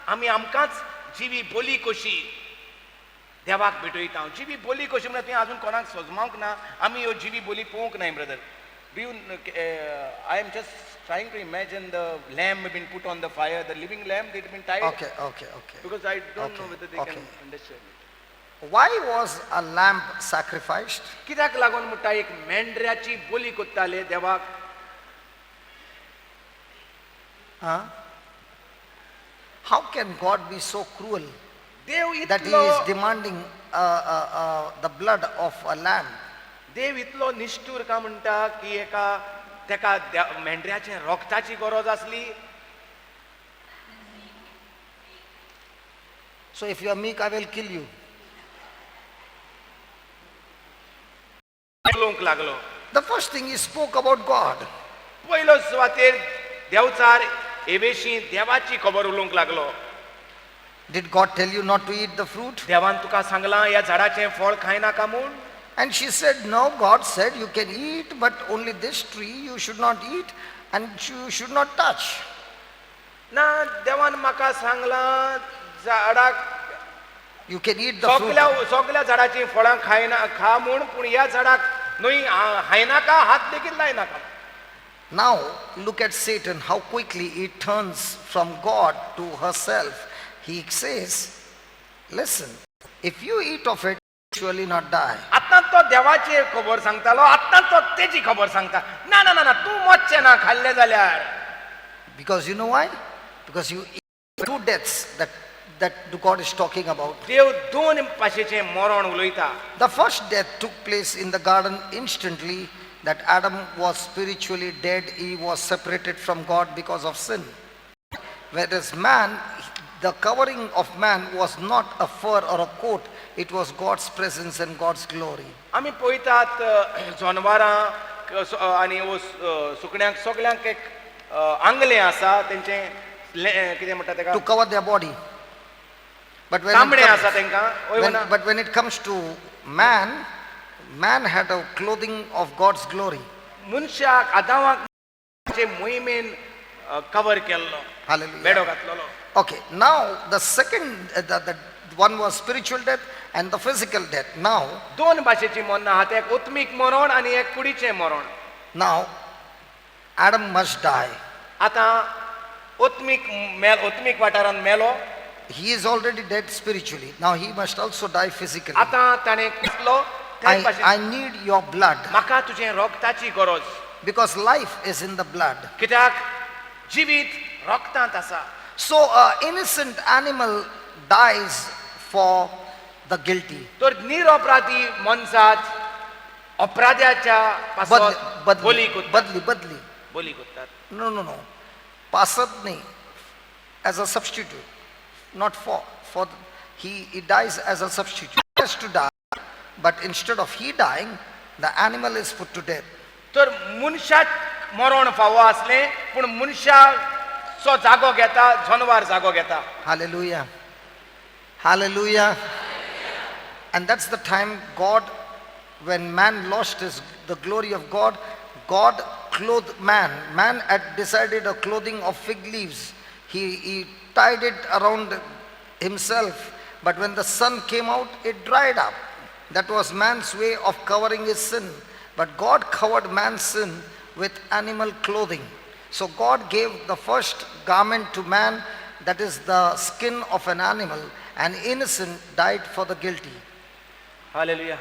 आमी आमकांच जिवी बोली कशी देवाक भेटयता. जिवी बोली कशी म्हळ्यार तुवें आजून कोणाक सजमावंक ना आमी ह्यो जिवी बोली पळोवंक नाय brother. Do you I am just trying to imagine the lamb been put on the fire, the living lamb that been tied. Okay okay okay. Because I don't know whether they can understand it. Why was a lamb sacrificed? कित्याक लागून म्हणटा एक मेंढऱ्याची बोली कोत्ताले देवाक? How can God be so cruel that he is demanding the blood of a lamb? देव इतलो निश्ठूर का म्हणटा की एका तेका मेंढऱ्याचे रोगताची गरज आसली. So if you are meek, I will kill you. उलोवंक लागलो. The first thing he spoke about God. पयलो सुवातेर देवचार एवेशी देवाची खबर उलोवंक लागलो. Did God tell you not to eat the fruit? देवान तुका सांगलां ह्या झाडाचें फळ खायनाका म्हूण. And she said, no, God said you can eat, but only this tree you should not eat and you should not touch. ना, देवान म्हाका सांगलां झाडाक You can eat the fruit. सगल्या सगल्या झाडाचीं फळां खायना खा म्हूण, पूण ह्या झाडाक न्हय खायनाका, हात लेगीत लायनाका. Now look at Satan, how quickly he turns from God to herself. He says, listen, if you eat of it, you surely not die. आतां तो देवाची खबर सांगतालो, आतां तो तेजी खबर सांगता, ना ना ना ना, तूं मरचें ना खाल्लें जाल्यार. Because you know why? Because you eat two deaths that God is talking about. देव दोन पाशेचें मरण उलयता. The first death took place in the garden instantly, that Adam was spiritually dead, he was separated from God because of sin. Whereas man, the covering of man was not a fur or a coat, it was God's presence and God's glory. आमी पळयतात जनवरां आनी सुकण्यांक सगल्यांक एक आंगलें आसा तेंचें, कितें म्हणटा तेका, To cover their body. But when it Tambdi comes, आसा तेंकां हय when, ना? but when it comes to man, man had a clothing of God's glory. मनशाक आदावाक मोहिमेन कवर केल्लो. Hallelujah. बेडो घातलेलो. Okay, now the second, the one was spiritual death and the physical death. Now, दोन भाशेची मरणां आहात, एक उत्मीक मरण आनी एक कुडीचें मरण. now Adam must die. आतां उत्मीक मेल, उत्मीक वाठारांत मेलो. He is already dead spiritually. Now he must also die physically. आतां ताणें कसलो I need your blood म्हाका तुजें रोगताची गरज, because life is in the blood. कित्याक जिवीत रोगतांत आसा. So an innocent animal dies for the guilty. तर निरअपराधी मनशात अपराध्याच्या बदली पासत बली बदली कोत्तात. बदली बदली. बली कोत्तात. No, no, no. पासत nahi. As a substitute, not for. For he dies as a substitute. He has to die, but instead of he dying, the animal is put to death. तर मनशाक मरण फावो आसलें, पूण मनशाचो जागो घेता जनवार जागो घेता. Hallelujah. Hallelujah. And that's the time God, when man lost the glory of God, God clothed man. Man had decided a clothing of fig leaves. He tied it around himself. But when the sun came out, it dried up. That was man's way of covering his sin. But God covered man's sin with animal clothing. So God gave the first garment to man, that is the skin of an animal, and innocent died for the guilty. Hallelujah.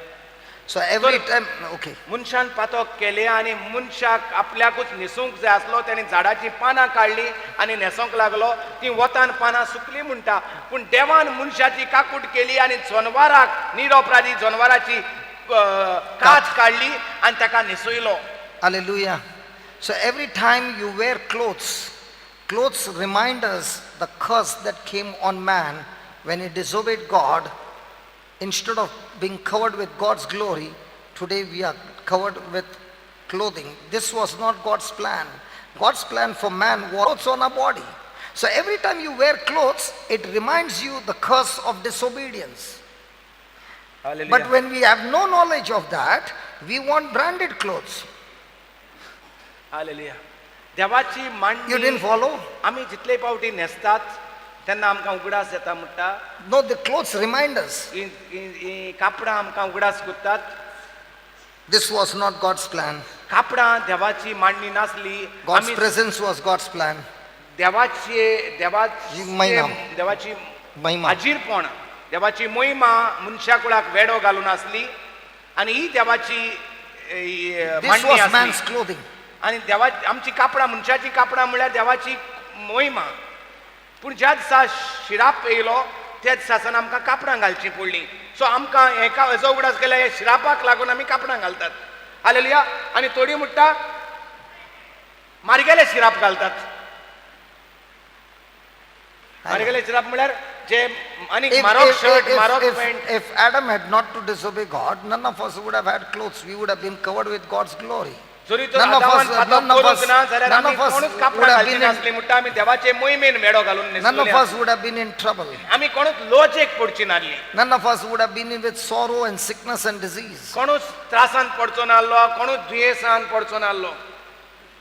So every time, okay. मनशान पातक केलें आनी मनशाक आपल्याकूच न्हेसूंक जाय आसलो, तेणें झाडाचीं पानां काडलीं आनी न्हेसोंक लागलो, तीं वतान पानां सुकलीं म्हणटा, पूण देवान मनशाची काकूट केली आनी जनवराक निरपराधी जनवराची कात काडली आनी ताका न्हेसयलो. Hallelujah. So every time you wear clothes, clothes remind us the curse that came on man when he disobeyed God. Instead of being covered with God's glory, today we are covered with clothing. This was not God's plan. God's plan for man was clothes on our body. So every time you wear clothes, it reminds you the curse of disobedience. Hallelujah. But when we have no knowledge of that, we want branded clothes. Hallelujah. देवाची मांडणी You didn't follow? आमी जितले पावटी न्हेसतात तेन्ना आमकां उगडास येता म्हणटा. No, the clothes remind us. ही कापडां आमकां उगडास करतात. This was not God's plan. कापडां देवाची मांडणी नासली. God's आमी presence was God's plan. देवाची देवाची महिमा. देवाची महिमा. हाजीरपण, देवाची महिमा मनशा कुळाक वेडो घालून आसली आनी ही देवाची This मांडणी was आसली. man's clothing. आनी देवा आमची कापडां, मनशाची कापडां म्हणल्यार देवाची महिमा, पूण ज्या दिसा शिराप येयलो त्या दिसा आमकां कापडां घालचीं पडलीं. सो आमकां हेका हेजो उगडास केल्यार हे श्रापाक लागून आमी कापडां घालतात. हालेलुया. आनी थोडीं म्हणटा मार्गेले शिराप घालतात. मार्गेले शिराप म्हळ्यार जे आनी मारोग shirt मारोग pant. If Adam had not to disobey God, none of us would have had clothes. We would have been covered with God's glory. जरी तर None of आदामान us, पातक none of करूंक us, ना जाल्यार none आमी of us कोणूच would कापडां have घालची been in, नासली म्हणटा आमी देवाचे मोहिमेन मेडो घालून none न्हेसलेले of us would have been in trouble. आमी कोणूच लोचेक पडची नासली. None of us would have been in with sorrow and sickness and disease. कोणूच त्रासान पडचो नासलो, कोणूच दुयेंसान पडचो नासलो.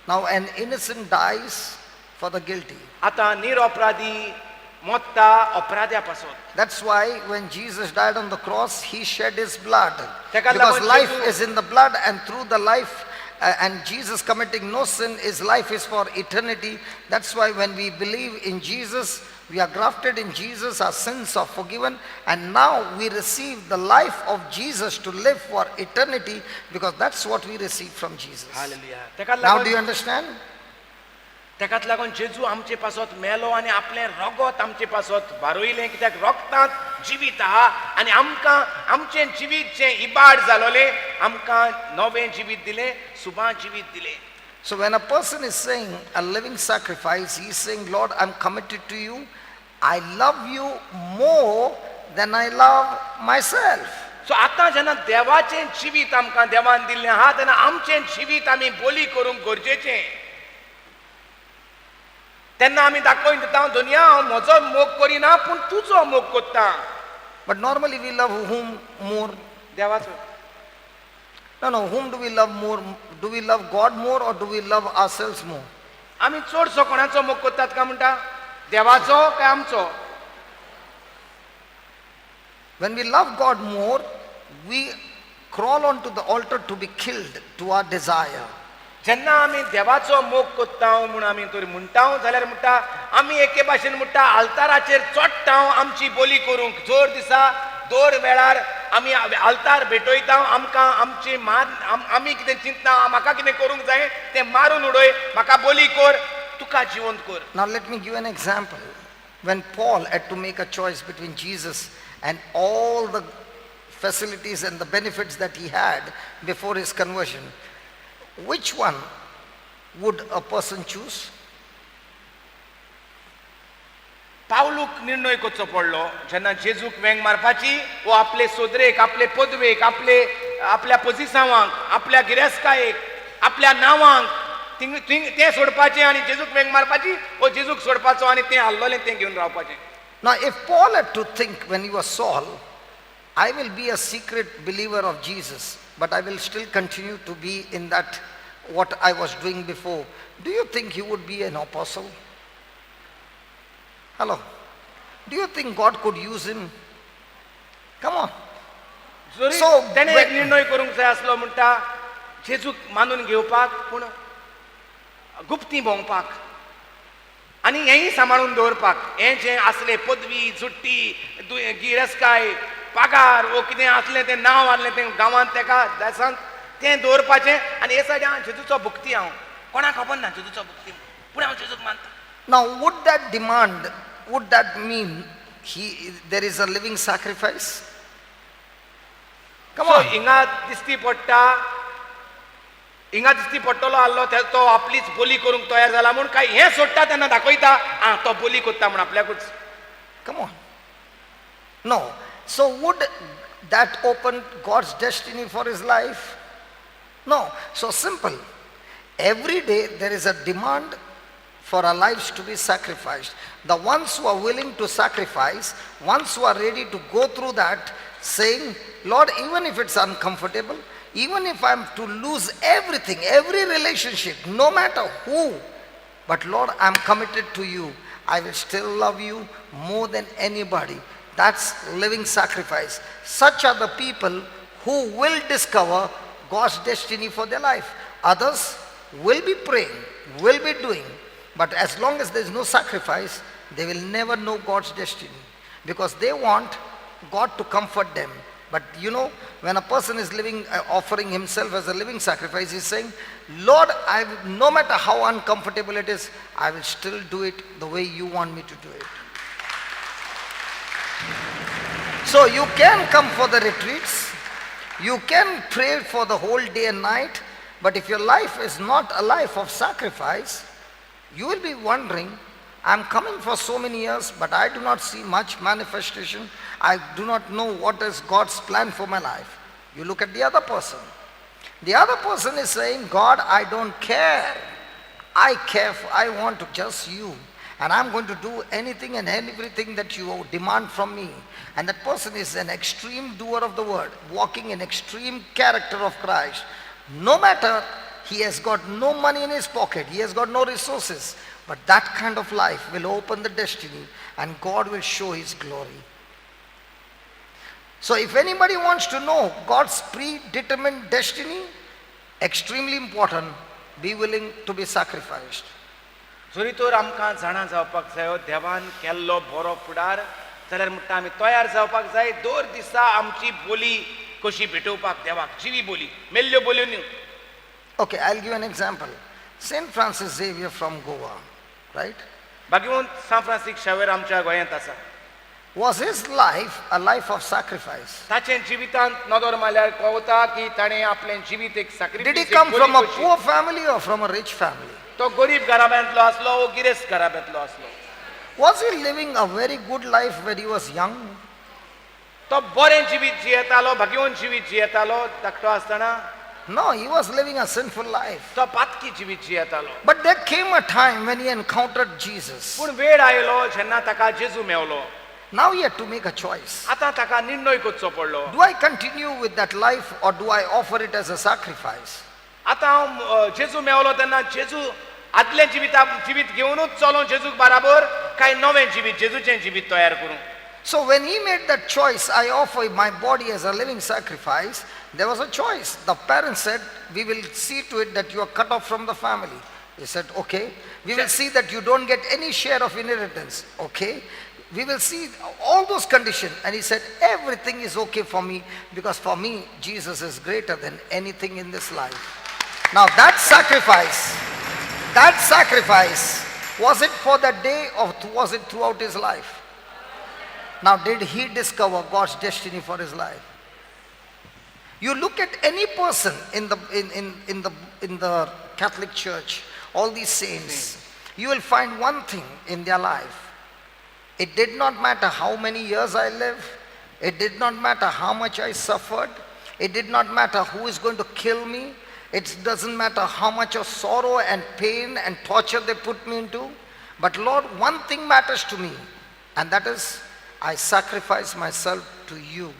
Now an innocent dies for the guilty. आतां निरअपराधी मोत्ता अपराध्या पासून. That's why when Jesus died on the cross, he shed his blood. तेका Because लागून life जेजू- is in the blood, and through the life, and Jesus committing no sin, his life is for eternity. That's why when we believe in Jesus, we are grafted in Jesus, our sins are forgiven, and now we receive the life of Jesus to live for eternity because that's what we receive from Jesus. Hallelujah. तेका Now, do you लागून understand? तेकाच लागून जेजू आमचे पासत मेलो आनी आपलें रगत आमचे पासत बारयलें, कित्याक रगतांत जिवीत आहा आनी आमकां आमचें जिवीत जें इबाड जालोलें आमकां नवें जिवीत दिलें, सुबा जिवीत दिलें. So when a person is saying a living sacrifice, he is saying, Lord, I'm committed to you. I love you more than I love myself. So आतां जेन्ना देवाचें जिवीत आमकां देवान दिल्लें आहा तेन्ना आमचें जिवीत आमी बोली करूंक गरजेचें. तेन्ना आमी दाखोवन दिता दुनिया हांव म्हजो मोग करिना पूण तुजो मोग कोत्ता. But normally we love whom more? देवाचो. No, no, whom do we love more? Do we love God more or do we love ourselves more? आमी चडसो कोणाचो मोग कोत्तात काय म्हणटा, देवाचो काय आमचो? When we love God more, we crawl onto the altar to be killed to our desire. जेन्ना आमी देवाचो मोग कोत्ता म्हूण आमी तर म्हणटा जाल्यार म्हणटा आमी एके भाशेन म्हणटा आल्ताराचेर चडटा आमची बोली करूंक. जोर दिसा दर वेळार आमी आल्तार भेटयता, आमकां आमची मार आमी कितें चिंतना म्हाका कितें करूंक जाय तें मारून उडय, म्हाका बोली कर, तुका जिवंत कर. Now let me give an example. When Paul had to make a choice between Jesus and all the facilities and the benefits that he had before his conversion, which one would a person choose? पावलूक निर्णय करचो पडलो जेन्ना जेजूक वेंग मारपाची वो आपले सोदरेक, आपले पदवेक, आपले आपल्या पोजिसांवांक, आपल्या गिरेस्कायेक, आपल्या नांवांक थिंग थिंग तें सोडपाचें आनी जेजूक वेंग मारपाची वो जेजूक सोडपाचो आनी तें आहलोलें तें घेवन रावपाचें. Now, if Paul had to think when he was Saul, I will be a secret believer of Jesus, but I will still continue to be in that what I was doing before, do you think he would be an apostle? Hello? Do you think God could use him? Come on. जरी So, तेणें एक निर्णय करूंक जाय आसलो म्हणटा जेजूक मानून घेवपाक पूण गुप्ती भोंवपाक आनी हेंय सांबाळून दवरपाक, हें जें आसलें पदवी, जुट्टी, गिरेस्काय, पगार वो कितें आसलें तें नांव आसलें तें गांवांत तेका देसांत तें दवरपाचें आनी हे सायडीन हांव जेजूचो भुक्ती, हांव कोणाक खबर ना जेजूचो भुक्ती पूण हांव जेजूक मानता. Now, would that demand, would that mean there is a living sacrifice? Come so on. हिंगा दिश्टी पडटा, हिंगा दिश्टी पडटलो आहलो तो आपलीच बोली करूंक तयार जाला म्हूण काय हें सोडटा तेन्ना दाखयता आं तो बोली कोत्ता म्हूण आपल्याकूच. Come on. No. So would that open God's destiny for his life? No. So simple. Every day there is a demand for our lives to be sacrificed. The ones who are willing to sacrifice, ones who are ready to go through that, saying, Lord, even if it's uncomfortable, even if I'm to lose everything, every relationship, no matter who, but Lord, I'm committed to you. I will still love you more than anybody. That's living sacrifice. Such are the people who will discover God's destiny for their life. Others will be praying, will be doing, but as long as there is no sacrifice, they will never know God's destiny, because they want God to comfort them. But you know, when a person is living, offering himself as a living sacrifice, he's saying, Lord, no matter how uncomfortable it is, I will still do it the way you want me to do it. So you can come for the retreats, you can pray for the whole day and night, but if your life is not a life of sacrifice, you will be wondering, I'm coming for so many years, but I do not see much manifestation. I do not know what is God's plan for my life. You look at the other person. The other person is saying, God, I don't care. I care, for, I want to just you. And I'm going to do anything and everything that you demand from me. And that person is an extreme doer of the word, walking in extreme character of Christ. No matter he has got no money in his pocket, he has got no resources, but that kind of life will open the destiny and God will show his glory. So if anybody wants to know God's predetermined destiny, extremely important, be willing to be sacrificed. जरी तर आमकां जाणा जावपाक जायो देवान केल्लो बरो फुडार जाल्यार म्हणटा आमी तयार जावपाक जाय दर दिसा आमची बोली कशी भेटोवपाक देवाक जिवी बोली मेल्ल्यो बोल्यो न्हू. Okay, I'll give an example. St. Francis Xavier from Goa, right? बाकी सांत फ्रांसीस शावेर आमच्या गोंयांत आसा. Was his life a life of sacrifice? ताचें जिवितांत नदर मारल्यार कळटा की ताणें आपलें जिवीत एक Did he sacrifice come from a poor family or from a rich family? तो गरीब घराब्यांतलो आसलो वो गिरेस्त घराब्यांतलो आसलो? Was he living a very good life when he was young? तो बरें जिवीत जियेतालो, भाग्यवंत जिवीत जियेतालो धाकटो आसतना? No, he was living a sinful life. तो पातकी जिवीत जियेतालो. But there came a time when he encountered Jesus. पूण वेळ आयलो जेन्ना ताका जेजू मेवलो. Now he had to make a choice. आतां ताका निर्णय करचो पडलो. Do I continue with that life or do I offer it as a sacrifice? आतां हांव जेजू मेवलो तेन्ना जेजू आदलें जिविता जिवीत घेवनूच चलो जेजूक बराबर काय नवें जिवीत जेजूचें जिवीत तयार करूं? So when he made that choice, I offer my body as a living sacrifice, there was a choice. The parents said, "We will see to it that you are cut off from the family." He said, "Okay." "We will see that you don't get any share of inheritance." "Okay." "We will see all those conditions." And he said, "Everything is okay for me because for me, Jesus is greater than anything in this life." Now that sacrifice, was it for that day or was it throughout his life? Now, did he discover God's destiny for his life? You look at any person in the Catholic Church, all these saints, you will find one thing in their life. It did not matter how many years I live, it did not matter how much I suffered, it did not matter who is going to kill me, it doesn't matter how much of sorrow and pain and torture they put me into. But Lord, one thing matters to me, and that is I sacrifice myself to you.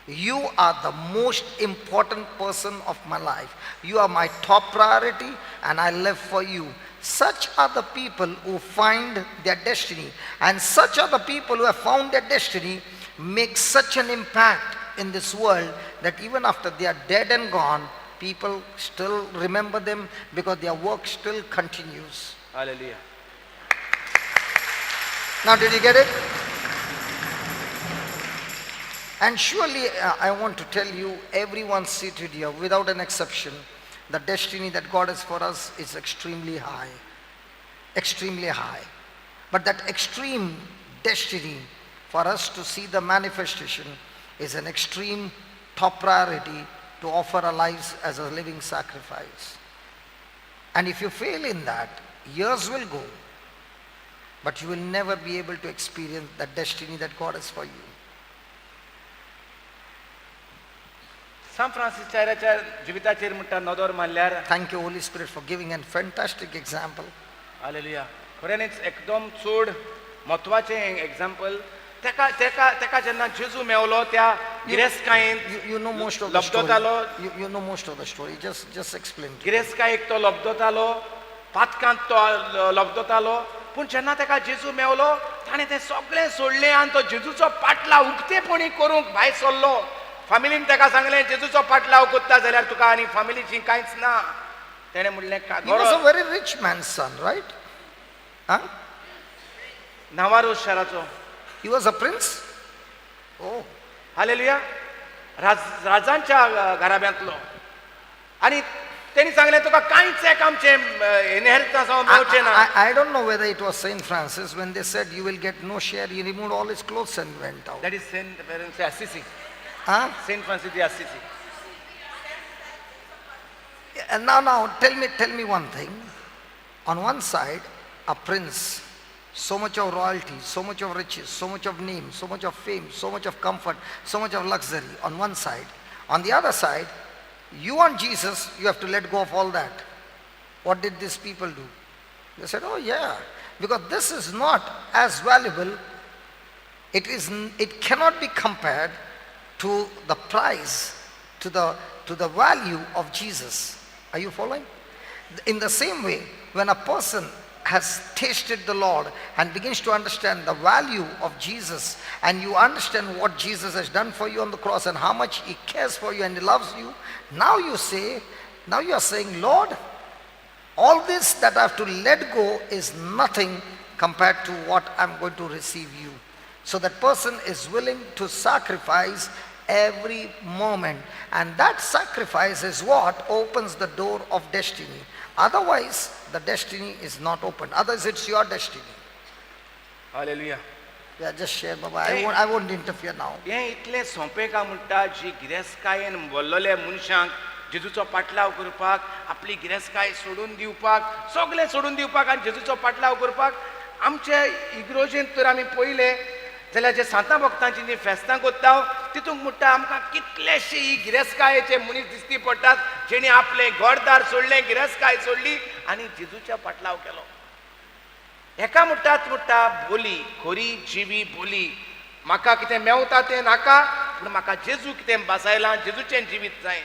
You are the most important person of my life. You are my top priority, and I live for you. Such are the people who find their destiny. And such are the people who have found their destiny make such an impact in this world that even after they are dead and gone, people still remember them because their work still continues. Hallelujah. Now, did you get it? And surely, I want to tell you, everyone seated here, without an exception, the destiny that God has for us is extremely high. Extremely high. But that extreme destiny, for us to see the manifestation, is an extreme top priority to offer our lives as a living sacrifice. And if you fail in that, years will go, but you will never be able to experience the destiny that God has for you. सांत Francis शावेराच्या जिविताचेर म्हणटा नदर मारल्यार Thank you, Holy Spirit, for giving a fantastic example. Hallelujah, खऱ्यांनीच एकदम चड म्हत्वाचें example. तेका तेका तेका जेन्ना जेजू मेवलो त्या गिरेस्तकायेंत You know most of the story. लब्दतालो. You know most of the story. Just explain to गिरेस्तकायेक तो लब्दतालो, पातकांत तो लब्दतालो, पूण जेन्ना तेका जेजू मेवलो ताणें तें सगळें सोडलें आनी तो जेजूचो पाटलाव उक्तेपणी करूंक भायर सरलो. फामिलीन तेका सांगलें, जेजूचो पाटलाव करता जाल्यार तुका आनी फामिलीची कांयच ना. तेणें म्हणलें He was a very rich man's son, right? Huh? नावारोज शाराचो. He was a prince? Oh. Hallelujah, राज राजांच्या घराब्यांतलो आनी तेणी सांगलें तुका कांयच एक आमचें इनहेरिटन्स मेळचें ना. I don't know whether it was Saint Francis when they said you will get no share, he removed all his clothes and went out. That is Saint Francis Assisi. Huh? Saint Francis de Assisi. And now, tell me one thing. On one side, a prince, so much of royalty, so much of riches, so much of name, so much of fame, so much of comfort, so much of luxury on one side. On the other side, you want Jesus, you have to let go of all that. What did these people do? They said, oh yeah, because this is not as valuable. It cannot be compared to the price, to the value of Jesus. Are you following? In the same way, when a person has tasted the Lord and begins to understand the value of Jesus, and you understand what Jesus has done for you on the cross and how much he cares for you and he loves you, now you are saying, Lord, all this that I have to let go is nothing compared to what I'm going to receive you. So that person is willing to sacrifice every moment, and that sacrifice is what opens the door of destiny. Otherwise, the destiny is not open. Otherwise, it's your destiny. Hallelujah. Yeah, just share, Baba. I won't interfere now. हें इतलें सोंपें काय म्हणटा जी गिरेस्तकायेन बोल्लोले मनशांक जेजूचो पाटलाव करपाक, आपली गिरेस्तकाय सोडून दिवपाक, सगळें सोडून दिवपाक आनी जेजूचो पाटलाव करपाक. आमचे इग्रोजेंत तर आमी पळयलें जाल्यार जे सांतां भक्तांची जी फेस्तां करता तितूंक म्हणटा आमकां कितलेशे ही गिरेस्तकायेचे मनीस दिसती पडटात जेणी आपलें घरदार सोडलें, गिरेस्तकाय सोडली आनी जेजूच्या पाटलाव केलो. हेका म्हणटात म्हणटा बोली, खरी जिवी बोली. म्हाका कितें मेवता तें नाका, पूण म्हाका जेजू कितें बासायलां, जेजूचें जिवीत जाय.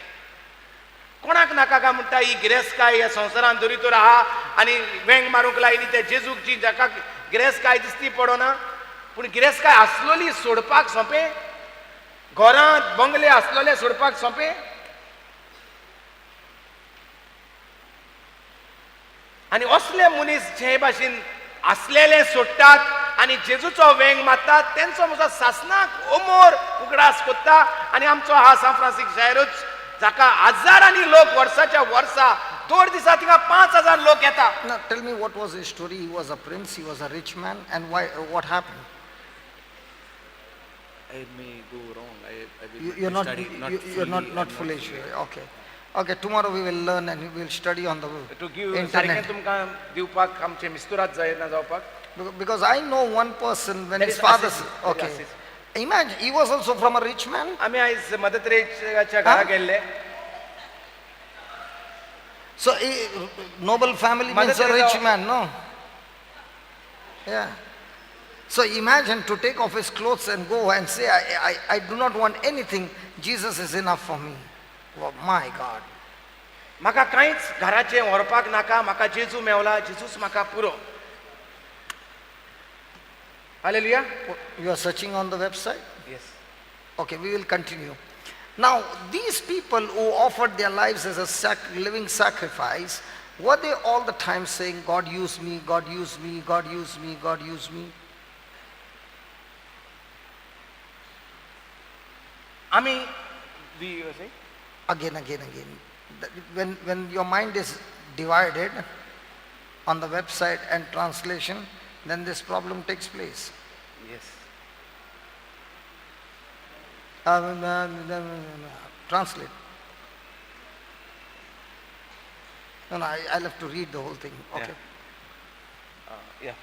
कोणाक नाका काय म्हणटा ही गिरेस्तकाय ह्या संवसारांत जरी तर आहा आनी वेंग मारूंक लायली ते जेजूक, जी जाका गिरेस्तकाय दिसती पडना, पूण गिरेस्तकाय आसलोली सोडपाक सोंपें, घरांत बंगले आसलोले सोडपाक सोंपें. आनी असले मनीस जे भाशेन आसलेले सोडटात आनी जेजूचो वेंग मारतात तेंचो म्हजो सासनाक ओमोर उगडास कोत्ता. आनी आमचो हा सांत फ्रांसीस शायरूच जाका हजारांनी लोक वर्साच्या वर्सा दोन दिसा थिंगा 5,000 लोक येता. Now tell me, what was his story? He was a prince, he was a rich man, and why? What happened? I may go wrong. I will You're not, study, not you're not fully sure. Okay. Okay, tomorrow we will learn and we will study on the To give सारकें internet. तुमकां दिवपाक आमचें मिस्तुरात जायना जावपाक. Because I know one person when That his is father... Assisi. Okay. That is Assisi. Imagine, he was also from a rich man. आमी आयज mother तेरेजाच्या घरा गेल्ले. So, noble family Mother means a Teresa rich man, no? Yeah. So imagine to take off his clothes and go and say, I do not want anything. Jesus is enough for me. Oh, my God. म्हाका कांयच घराचें व्हरपाक नाका, म्हाका जेजू मेवला, जेजूच म्हाका पुरो. Hallelujah. You are searching on the website? Yes. Okay, we will continue. Now, these people who offered their lives as a living sacrifice, were they all the time saying, God use me, God use me, God use me, God use me? I mean, do you say? Again, again, again. When your mind is divided on the website and translation, then this problem takes place. Yes. Translate. No, I'll have to read the whole thing. Okay. Yeah.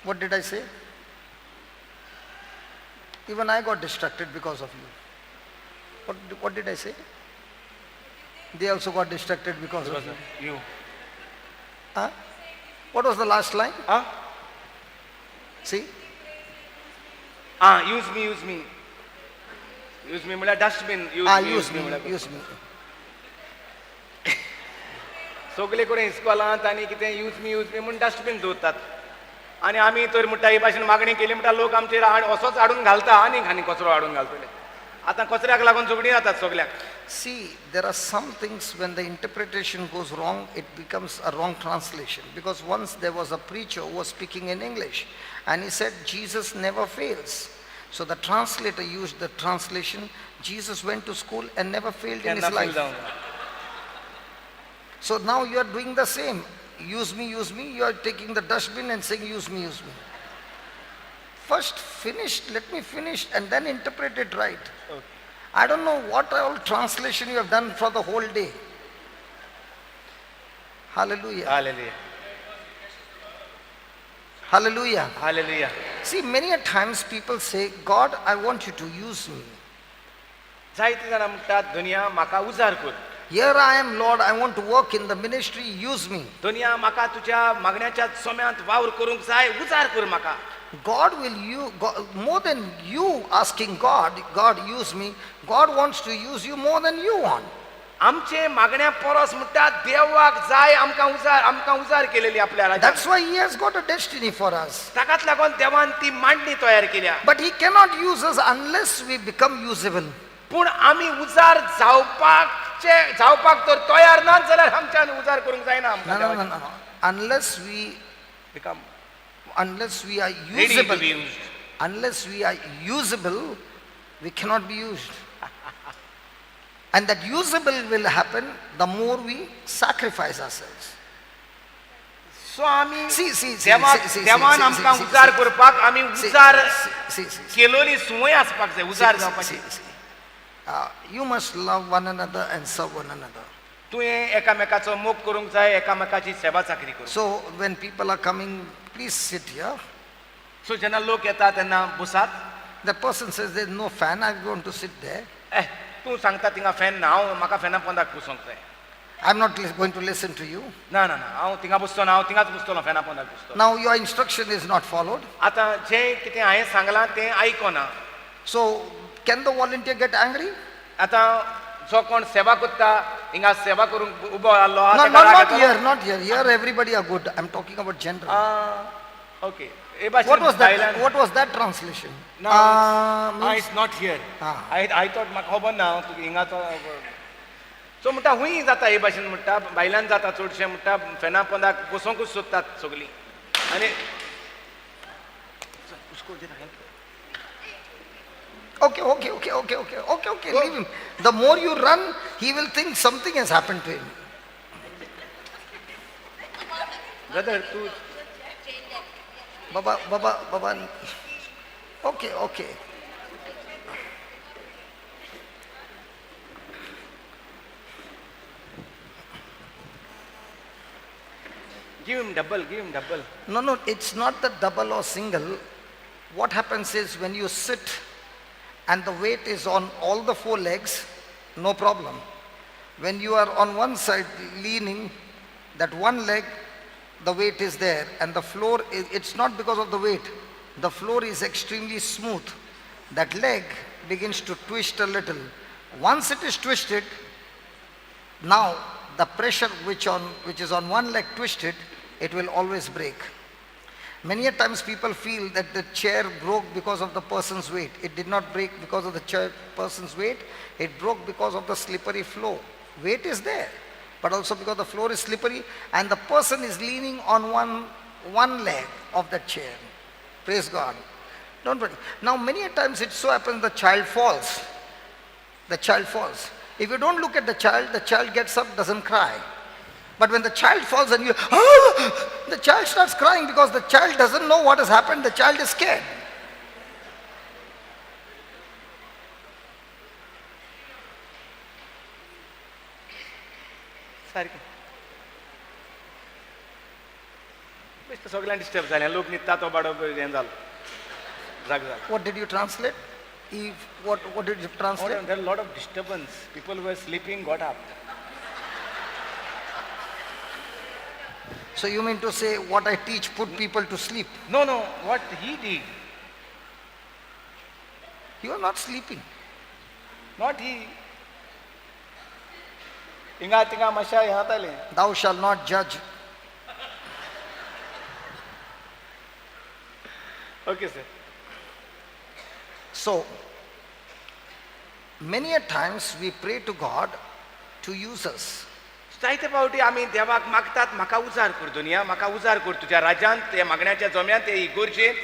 What did I say? Even I got distracted because of you. What did I say? They also got distracted because of you. You. Huh? What was the last line? Huh? See? Use me, use me. Use me, म्हळ्यार dustbin. Use me, use me. सगळे कडेन इस्कॉलांत आनी कितें use me use me म्हूण dustbin दवरतात. आनी आमी तर म्हणटा ही भाशेन मागणी केली म्हणटा लोक आमचेर असोच हाडून घालता आनी आनी कचरो हाडून घालतले. आतां कचऱ्याक लागून झगडीं जातात सगळ्याक. See, there are some things when the interpretation goes wrong, it becomes a wrong translation. Because once there was a preacher who was speaking in English and he said, Jesus never fails. So the translator used the translation, Jesus went to school and never failed in his life. So now you are doing the same. Use me, use me. You are taking the dustbin and saying, use me, use me. First finish, let me finish and then interpret it right. I don't know what all translation you have done for the whole day. Hallelujah. Hallelujah. Hallelujah. Hallelujah. See, many a times people say, God, I want you to use me. जायते जाणां म्हणटात दुनिया म्हाका उजार कर. Here I am, Lord, I want to work in the ministry, use me. दुनिया म्हाका तुज्या मागण्याच्या चोम्यांत वावर करूंक जाय, उजार कर म्हाका. God will you God, more than you asking God, God use me. God wants to use you more than you want. आमचे मागण्या परस म्हणटा देवाक जाय आमकां उजार, आमकां उजार केलेली आपल्या राज्यांत. That's why He has got a destiny for us. ताकाच लागून देवान ती मांडणी तयार केल्या. But He cannot use us unless we become usable. पूण आमी उजार जावपाचे जावपाक तर तयार ना जाल्यार आमच्यान उजार करूंक जायना No, आमकां. no, no, no, no. Unless we, Become unless we are ready to usable, be used. Unless we are usable, we cannot be used. And that usable will happen the more we sacrifice ourselves. So आमी See, see, see, देवाक see, see, देवान see, आमकां see, उजार see, करपाक आमी See, उजार see, see, see, केलोली संवय आसपाक जाय उजार see, जावपाची. see, see. You must love one another and serve one another. तुवें एकामेकाचो मोग करूंक जाय, एकामेकाची सेवा चाकरी करूंक. So when people are coming, please sit here. So जेन्ना लोक येता तेन्ना बसात. The person says there's no fan, I'm going to sit there. ए तूं सांगता थिंगा फॅन ना, हांव म्हाका फॅना पोंदाक बसोंक जाय. I'm not going to listen to you. ना ना ना, हांव थिंगा बसचो ना, हांव थिंगाच बसतलो, फॅना पोंदाक बसतलो. Now your instruction is not followed. आतां जें कितें हांवें सांगलां तें आयकोना. So can the volunteer get angry? आतां जो कोण सेवा करता हिंगा सेवा करूंक उबो आसलो आहा No, तेका no, राग not येतलो? here, not here. Here everybody are good. I'm talking about general. Okay. हे भाशेन What was that? बायलां- What was that translation? No, Means- it's not here. Ah. I thought म्हाका खबर ना हांव तुका हिंगा तो. सो म्हणटा हुंय जाता हे भाशेन म्हणटा बायलान जाता चडशें म्हणटा फॅना पोंदाक बसोंकूच सोदतात सगलीं आनी Okay, okay, okay, okay, okay, okay, okay. Leave him. The more you run, he will think something has happened to him. Brother तूं Baba, Baba, Baba. Okay, okay. Give him double, give him double. No, no, it's not the double or single. What happens is when you sit and the weight is on all the four legs, no problem. When you are on one side leaning, that one leg, the weight is there, and the floor, it's not because of the weight. The floor is extremely smooth. That leg begins to twist a little. Once it is twisted, now the pressure which is on one leg twisted, it will always break. Many a times people feel that the chair broke because of the person's weight. It did not break because of the chair person's weight. It broke because of the slippery floor. Weight is there, but also because the floor is slippery and the person is leaning on one leg of the chair. Praise God. Don't worry. Now many a times it so happens the child falls. The child falls. If you don't look at the child gets up, doesn't cry. But when the child falls and you, the child starts crying because the child doesn't know what has happened. The child is scared. सारकें बेश्टें सगळ्यांक disturb जालें, लोक न्हिदता तो बाडो हें जालो, जाग जालो. What did you translate? If, what did you translate? There are a lot of disturbance. People who were sleeping got up. So you mean to say what I teach put people to sleep? No, no, what he did. You are not sleeping. Not he. Hinga tinga masha हें जातालें. Thou shalt not judge. Okay, sir. So, many a times we pray to God to use us. जायते फावटी आमी देवाक मागतात, म्हाका उजार कर दुनिया, म्हाका उजार कर तुज्या राज्यांत, ते मागण्याच्या जम्यांत, ते इगोर्जेंत.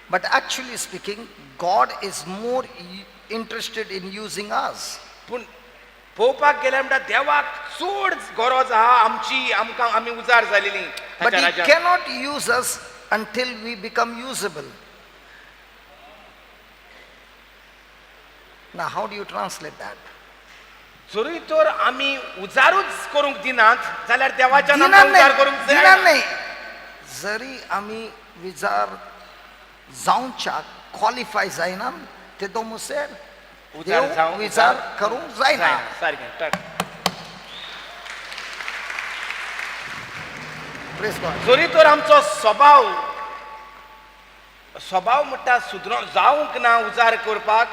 But actually speaking, God is more interested in using us. पूण पळोवपाक गेल्यार म्हणटा देवाक चड गरज आहा आमची आमकां आमी उजार जालेली But ताच्या He राज्यांत. cannot use us until we become usable. Now, how do you translate that? जरूय तर आमी उजारूच करूंक दिनात जाल्यार देवाच्यान दिना आमकां उजार नाही करूंक दिना जायना. नाही जरी आमी विजार जावच्याक क्वॉलिफाय जायना ते तो मुसेर उजार देव जावं- विचार करूंक जायना जायना सारकें टक. Praise God. जरी तर आमचो स्वभाव स्वभाव म्हणटा सुदरो जावंक ना उजार करपाक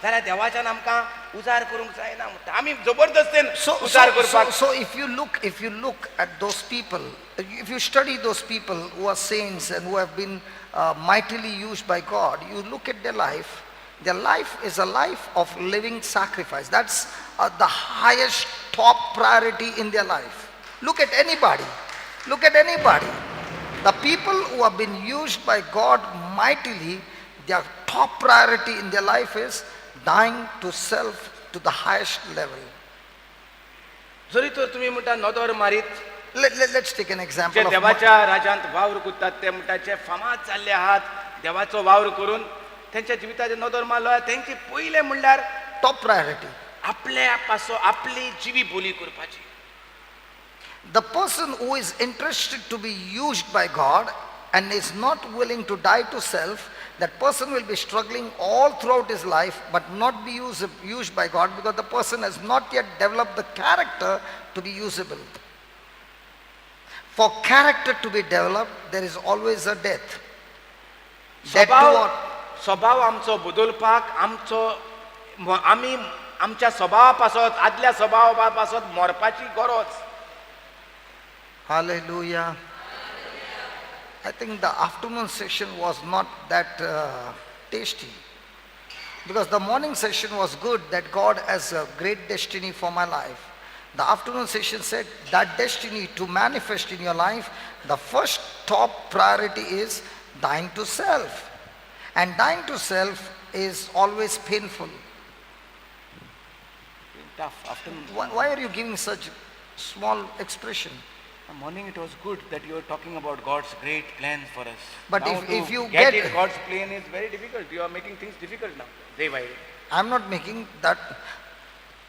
जाल्यार देवाच्यान आमकां उजार करूंक जायना म्हणटा आमी जबरदस्तेन So, उजार so, so, करपाक so if you look at those people, if you study those people who are saints and who have been mightily used by God, you look at their life. Their life is a life of living sacrifice. That's the highest top priority in their life. Look at anybody. Look at anybody. The people who have been used by God mightily, their top priority in their life is dying to self to the highest level. जरी तर तुमी म्हणटा नदर मारीत Let's take an J example of देवाच्या राज्यांत वावर करतात ते म्हणटा जे फामाद जाल्ले आहात देवाचो वावर करून तेंच्या जिविताचेर नदर मारलो तेंचे पयलें म्हणल्यार top priority. आपल्या पासो आपली जिवी बोली करपाची. The person who is interested to be used by God and is not willing to die to self, that person will be struggling all throughout his life but not be used by God because the person has not yet developed the character to be usable. For character to be developed, there is always a death. Death to स्वभाव what? स्वभाव आमचो बदलपाक आमचो आमी आमच्या स्वभावा पासत आदल्या स्वभावा पासत मरपाची गरज. Hallelujah. I think the afternoon session was not that tasty. Because the morning session was good, that God has a great destiny for my life. The afternoon session said that destiny to manifest in your life, the first top priority is dying to self. And dying to self is always painful. Tough afternoon. Why are you giving such small expression? Morning it was good that you were talking about God's great plan for us. But Now if to you get get it, God's plan is very difficult. You are making things difficult now, day by day. I'm not making that.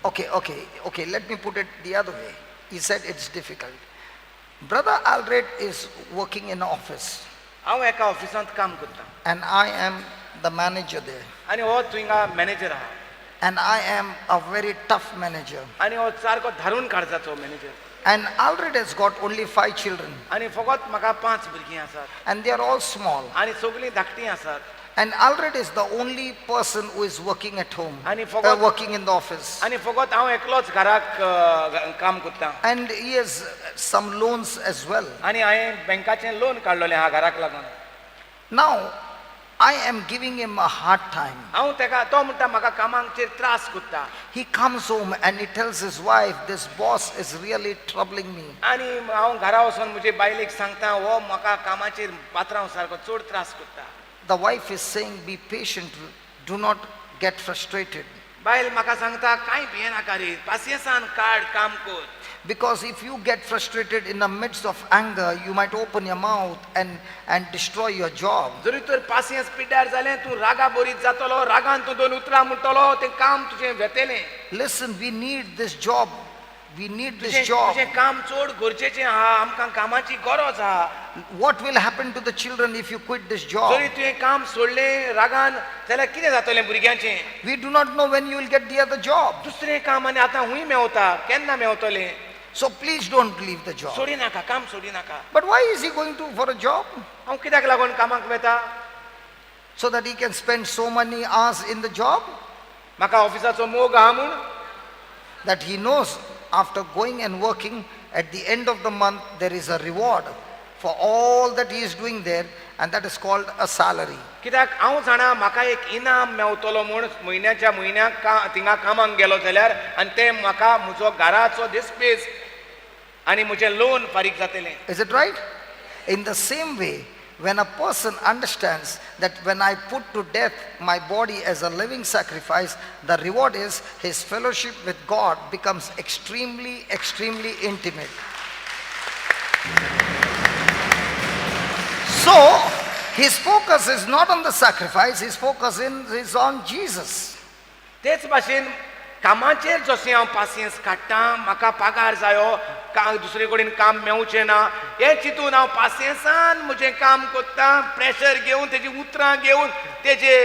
Okay, let me put it the other way. He said it's difficult. Brother Aldred is working in office हांव एका ऑफिसांत काम करता and I am the manager there. आनी हो थिंगा manager आहा And I am a very tough manager. आनी हो सारको धारून काळजाचो manager. And Aldred has got only 5 children आनी फकत म्हाका 5 भुरगीं आसात and they are all small. आनी सगळीं धाकटीं आसात And Aldred is the only person who is working at home, आणि फकत- working in the office. आनी फकत हांव एकलोच घराक काम करता And he has some loans as well. आनी हांवें बँकाचें लोन काडलेलें आहा घराक लागून. Now, I am giving him a hard time. हांव तेका तो म्हणटा म्हाका कामाचेर त्रास करता. He comes home and he tells his wife, this boss is really troubling me. आनी हांव घरा वचोन म्हजे बायलेक सांगता हो म्हाका कामाचेर पात्रांव सारको चड त्रास करता. The wife is saying, be patient, do not get frustrated. बायल म्हाका सांगता कांय भियेनाका रे पासियेंसान काड काम कर. Because if you get frustrated in the midst of anger, you might open your mouth and destroy your job. जरी तर पासियेंस पिड्ड्यार जालें तूं रागा बरीत जातलो रागान तूं दोन उतरां म्हणटलो तें काम तुजें वेतेलें. Listen, we need this job. We need this तुजें job. तुजें काम चड गरजेचें आहा आमकां कामाची गरज आहा. What will happen to the children if you quit this job? जरी तुवें काम सोडलें रागान जाल्यार कितें जातलें भुरग्यांचें? We do not know when you will get the other job. दुसरें काम आनी आतां खूंय मेवता केन्ना मेवतलें? So please don't leave the job. सोडी नाका काम सोडी नाका. But why is he going to for a job? हांव कित्याक लागून कामाक वेता? So that he can spend so many hours in the job? म्हाका ऑफिसाचो मोग आहा म्हूण? That he knows after going and working, at the end of the month there is a reward for all that he is doing there, and that is called a salary. कित्याक हांव जाणा म्हाका एक इनाम मेवतलो म्हूण म्हयन्याच्या म्हयन्याक थिंगा कामाक गेलो जाल्यार आनी तें म्हाका म्हजो घराचो दिसपेस आनी म्हजें लोन फारीक जातलें. Is it right? In the same way, when a person understands that when I put to death my body as a living sacrifice, the reward is his fellowship with God becomes extremely, extremely intimate. So, his focus is not on the sacrifice, his focus is on Jesus. तेच भाशेन कामाचेर जशें हांव पासियेंस काडटा, म्हाका पगार जायो का, दुसरे कडेन काम मेवचें ना हें चिंतून हांव पासियेंसान म्हजें काम करता, प्रेशर घेवन, तेजी उतरां घेवन, तेजे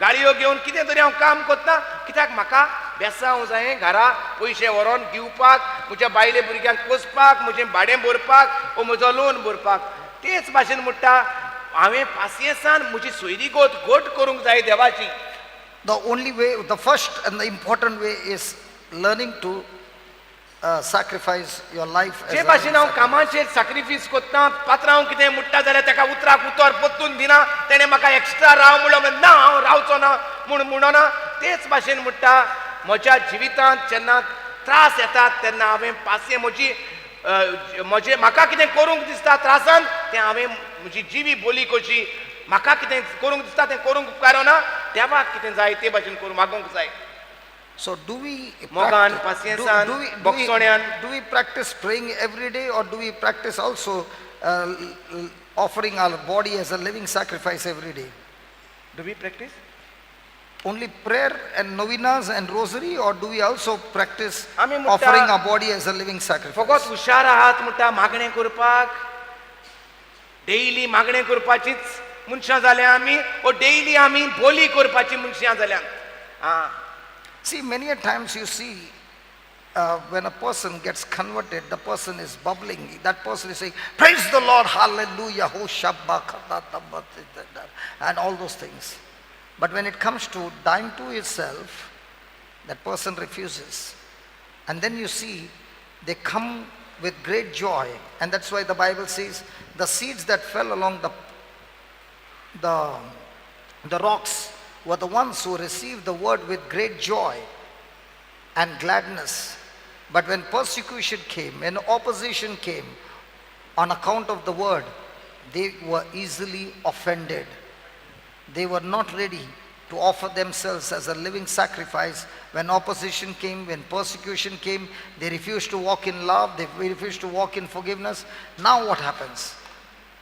गाळयो घेवन कितें तरी हांव काम करता, कित्याक म्हाका बेसांव जायें घरा पयशे व्हरोन दिवपाक, म्हज्या बायले भुरग्यांक पोसपाक, म्हजें भाडें भरपाक वो म्हजो लोन भरपाक. तेच भाशेन म्हणटा हांवें पासियेंसान म्हजी सोयरीगत घट करूंक जाय देवाची. The only way, the first and the important way is learning to sacrifice your life as J a भाशेन living हांव sacrifice. कामाचेर sacrifice करता, पात्रांव कितें म्हणटा जाल्यार ताका उतराक उतर परतून दिना, तेणें म्हाका एक्स्ट्रा राव म्हणलो म्हण ना हांव रावचो ना म्हूण म्हणना. तेच भाशेन म्हणटा म्हज्या जिवितांत जेन्ना त्रास येतात तेन्ना हांवें पासये म्हजी म्हजें म्हाका कितें करूंक दिसता त्रासान तें हांवें म्हजी जिवी बोली कशी, म्हाका कितें करूंक दिसता तें करूंक उपकारना, देवाक कितें जाय ते भाशेन करूं मागूंक जाय. So do we मोगान, practice, पासियेंसान, do, do we, do, we, भोगसण्यान. Do we practice praying every day, or do we practice also offering our body as a living sacrifice every day? Do we practice? Only prayer and novenas and rosary, or do we also practice आमी म्हणटा- offering our body as a living sacrifice? फकत हुशार आहात म्हणटा मागणें करपाक, daily मागणें करपाचीच मनशां जाल्या आमी, ओ डेली आमी बोली करपाची मनशां जाल्या आं. See, many a times you see when a person gets converted, the person is bubbling. That person is saying, "Praise the Lord, hallelujah, ho shabba khata tabba ti da da," and all those things. But when it comes to dying to itself, that person refuses. And then you see they come with great joy. And that's why the Bible says the seeds that fell along the rocks were the ones who received the word with great joy and gladness. But when persecution came, when opposition came on account of the word, they were easily offended. They were not ready to offer themselves as a living sacrifice. When opposition came, when persecution came, they refused to walk in love, they refused to walk in forgiveness. Now what happens?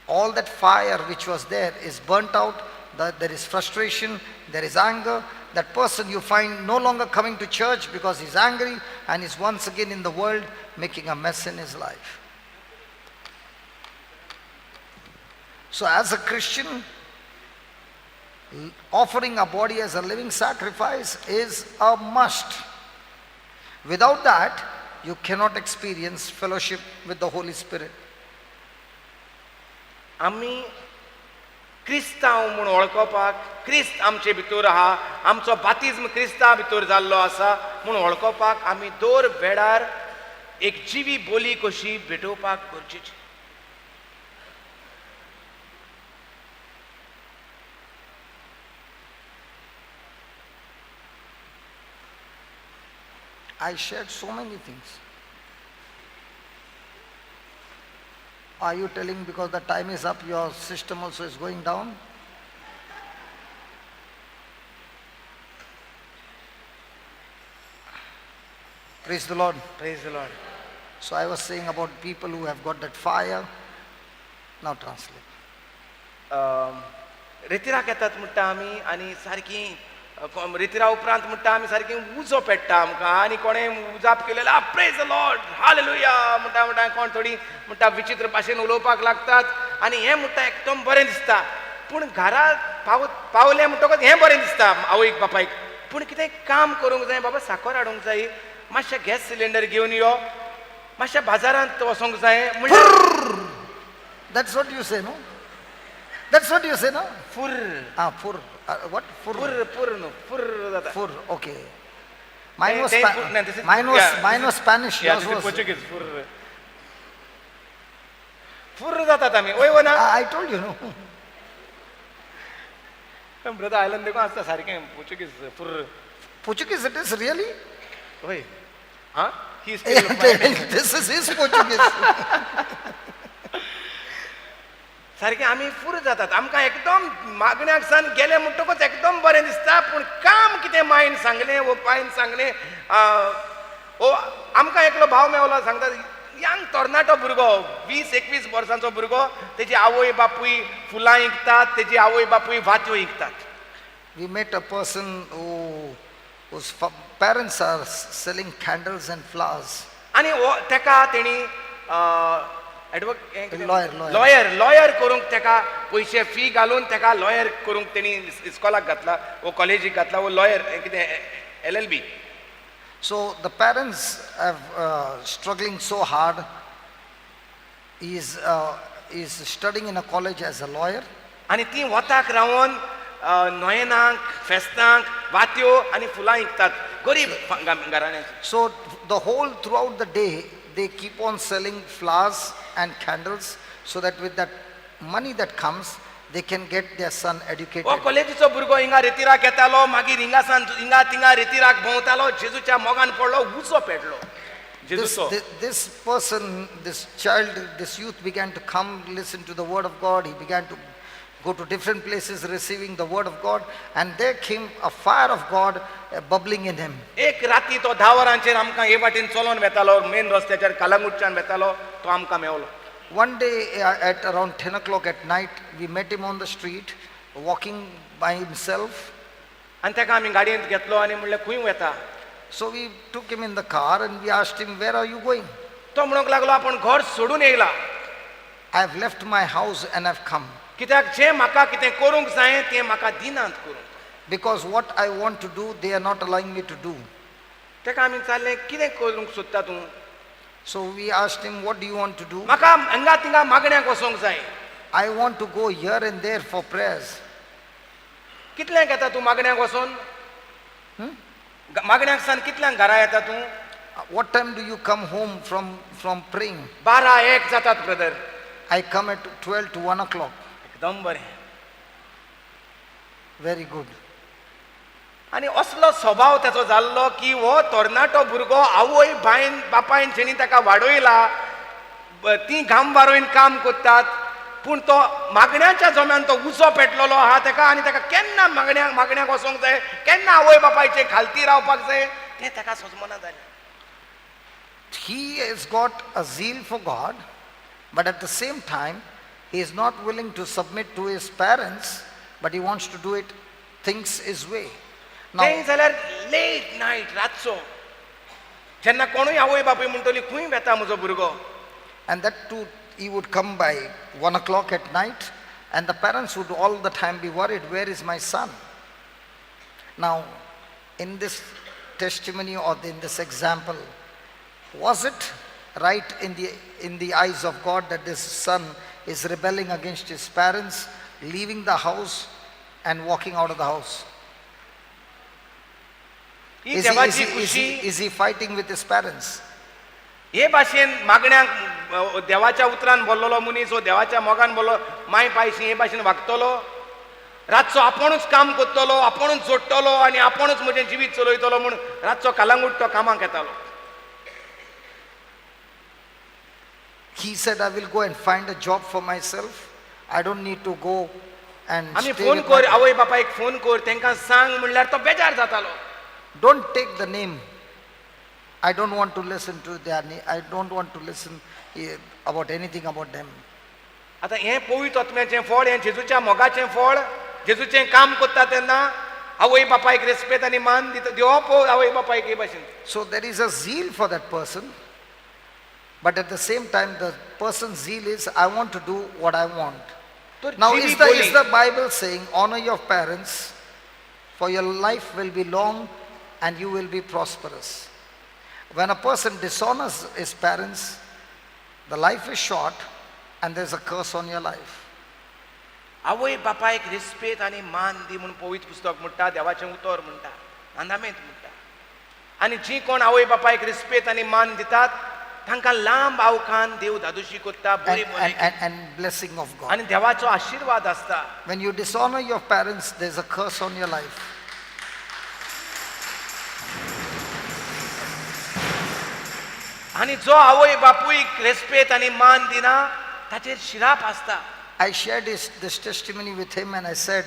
All that fire which was there is burnt out. There is frustration, there is anger. That person you find no longer coming to church because he's angry and is once again in the world making a mess in his life. So as a Christian, offering a body as a living sacrifice is a must. Without that, you cannot experience fellowship with the Holy Spirit. आमी क्रिस्तांव म्हूण वळखोवपाक क्रिस्त आमचे भितर आहा, आमचो बातिज्म क्रिस्ता भितर जाल्लो आसा म्हूण वळखोवपाक आमी दर वेळार एक जिवी बोली कशी भेटोवपाक गरजेची. I shared so many things. Are you telling because the time is up, your system also is going down? Praise the Lord. Praise the Lord. So I was saying about people who have got that fire. Now translate. रेतिराक येतात म्हणटा आमी आनी सारकी रेतिरा उपरांत म्हणटा आमी सारकी उजो पेट्टा आमकां आनी कोणें उजाप केलेलो प्रेज the Lord hallelujah म्हणटा म्हणटा कोण थोडी म्हणटा विचित्र भाशेन उलोवपाक लागतात आनी हें म्हणटा एकदम बरें दिसता, पूण घरा पावलें म्हणटकच हें बरें दिसता आवयक बापायक, पूण कितें काम करूंक जाय, बाबा साकर हाडूंक जाय, मातशें गॅस सिलिंडर घेवन यो, मातशें बाजारांत वचोंक जाय म्हणल्यार That's what you say, no? That's what you say, no? फुर्र. Ah, fur. What? Fur. फुर्र फुर्र न्हू फुर्र जाता. Fur, okay. Mine was, no, this is- mine was, yeah, mine this was Spanish. Yeah, Yours this is was. Portuguese, फुर्र फुर्र जातात आमी वय वो ना. I told you, no? Brother Allen देखून आसता सारकें पोर्चुगीज फुर्र. Portuguese it is really? वय आं ही This is his Portuguese. सारकें आमी फुर जातात आमकां एकदम मागण्याक सान गेले म्हणटकूच एकदम बरें दिसता पूण काम कितें मायन सांगलें वो पायन सांगलें ओ आमकां एकलो भाव मेवलो सांगता यंग तरणाटो भुरगो 20-21 वर्सांचो भुरगो तेजी आवय बापूय फुलां इकतात तेजी आवय बापूय वात्यो इकतात. We met a person whose parents are selling candles and flowers. आनी हो तेका तेणी Lawyer, lawyer. Lawyer lawyer करूंक तेका पयशे फी घालून तेका लॉयर करूंक तेणी इस्कॉलाक घातला वो कॉलेजीक घातला वो लॉयर कितें LLB. So the parents have struggling so hard. He is studying in a college as a lawyer. आनी ती वताक रावन नोयेनाक फेस्तांक वात्यो आनी फुलां विकतात गरीब घराण्याची. So the whole throughout the day they keep on selling flowers and candles so that with that money that comes they can get their son educated. हो कॉलेजीचो भुरगो हिंगा रेतिराक येतालो मागीर हिंगासान हिंगा थिंगा रेतिराक भोंवतालो जेजूच्या मोगान पडलो उजो पेटलो जेजूचो. This person, this child, this youth began to come listen to the word of God. He began to go to different places receiving the word of God, and there came a fire of God bubbling in him. एक राती तो 10 वरांचेर आमकां हे वाटेन चलोन वेतालो main रस्त्याचेर कालांगुटच्यान वेतालो तो आमकां मेवलो. One day at around 10 o'clock at night, we met him on the street walking by himself. आनी ताका आमी गाडयेंत घेतलो आनी म्हणलें खंय वता. So we took him in the car and we asked him, where are you going? तो म्हणूंक लागलो आपूण घर सोडून येयला. I have left my house and I have come. कित्याक जें म्हाका कितें करूंक जाय तें म्हाका दिनात करूंक. Because what I want to do, they are not allowing me to do. ताका आमी विचारलें कितें करूंक सोदता तूं. So we asked him, what do you want to do? म्हाका हांगा थिंगा मागण्याक वचोंक जाय. I want to go here and there for prayers. कितल्यांक येता तूं मागण्याक वचोन? मागण्याक सान कितल्यांक घरा येता तूं? What time do you come home from praying? 12-1 जातात brother. I come at 12 to 1 o'clock. एकदम बरें. Very good. आनी असलो स्वभाव ताचो जाल्लो की हो तरणाटो भुरगो आवय बायन बापायन जेणी ताका वाडयला ती घाम वारोवन काम करतात पूण तो मागण्याच्या जम्यान तो उजो पेटलेलो आहा ताका आनी ताका केन्ना मागण्याक वचोंक जाय केन्ना आवय बापायचे खालती रावपाक जाय तें ताका सोजमना जालें. He has got a zeal for God, but at the same time, he is not willing to submit to his parents, but he wants to do it things his way. Now, तें जाल्यार late night रातचो जेन्ना कोणूय आवय बापूय म्हणटली खंय वेता म्हजो भुरगो. And that too, he would come by 1 o'clock at night, and the parents would all the time be worried, where is my son? Now, in this testimony or in this example, was it right in the eyes of God that this son is rebelling against his parents, leaving the house and walking out of the house? He Is he, is देवाची he, is खुशी he, is he fighting with his parents? हे भाशेन मागण्याक देवाच्या उतरान बोल्लोलो मनीस हो देवाच्या मोगान बोल्लो माय पायशी हे भाशेन वागतलो रातचो आपुणूच काम करतलो आपुणूच जोडटलो आनी आपुणूच म्हजें जिवीत चलयतलो म्हूण रातचो कालांगूट तो कामाक येतालो. He said, I will go and find a job for myself. I don't need to go and आमी stay phone with कर my... आवय बापायक फोन कर तांकां सांग म्हणल्यार तो बेजार जातालो. Don't take the name. I don't want to listen to their name. I don't want to listen about anything about them. आतां हें पवित्र आत्म्याचें फळ हें जेजूच्या मोगाचें फळ जेजूचें काम करता तेन्ना आवय बापायक रेस्पेद आनी मान दिता दिवप आवय बापायक हे भाशेन. So there is a zeal for that person, but at the same time the person's zeal is, I want to do what I want. तर Now जिवी is the, बोली is the Bible saying, honor your parents, for your life will be long and you will be prosperous. When a person dishonors his parents, the life is short and there's a curse on your life. आवय बापायक respect आनी मान दी म्हूण पवित्र पुस्तक म्हणटा देवाचें उतर म्हणटा आंदामेंत म्हणटा आनी जी कोण आवय बापायक रेस्पेद आनी मान दितात तांकां लांब आवखान देव धादोशी करता बरी And, and, and, and blessing of God. आनी देवाचो आशिर्वाद आसता. When you dishonor your parents, there's a curse on your life. आनी जो आवय बापूयक रेस्पेद आनी मान दिना ताचेर शिराप आसता. I shared this testimony with him and I said,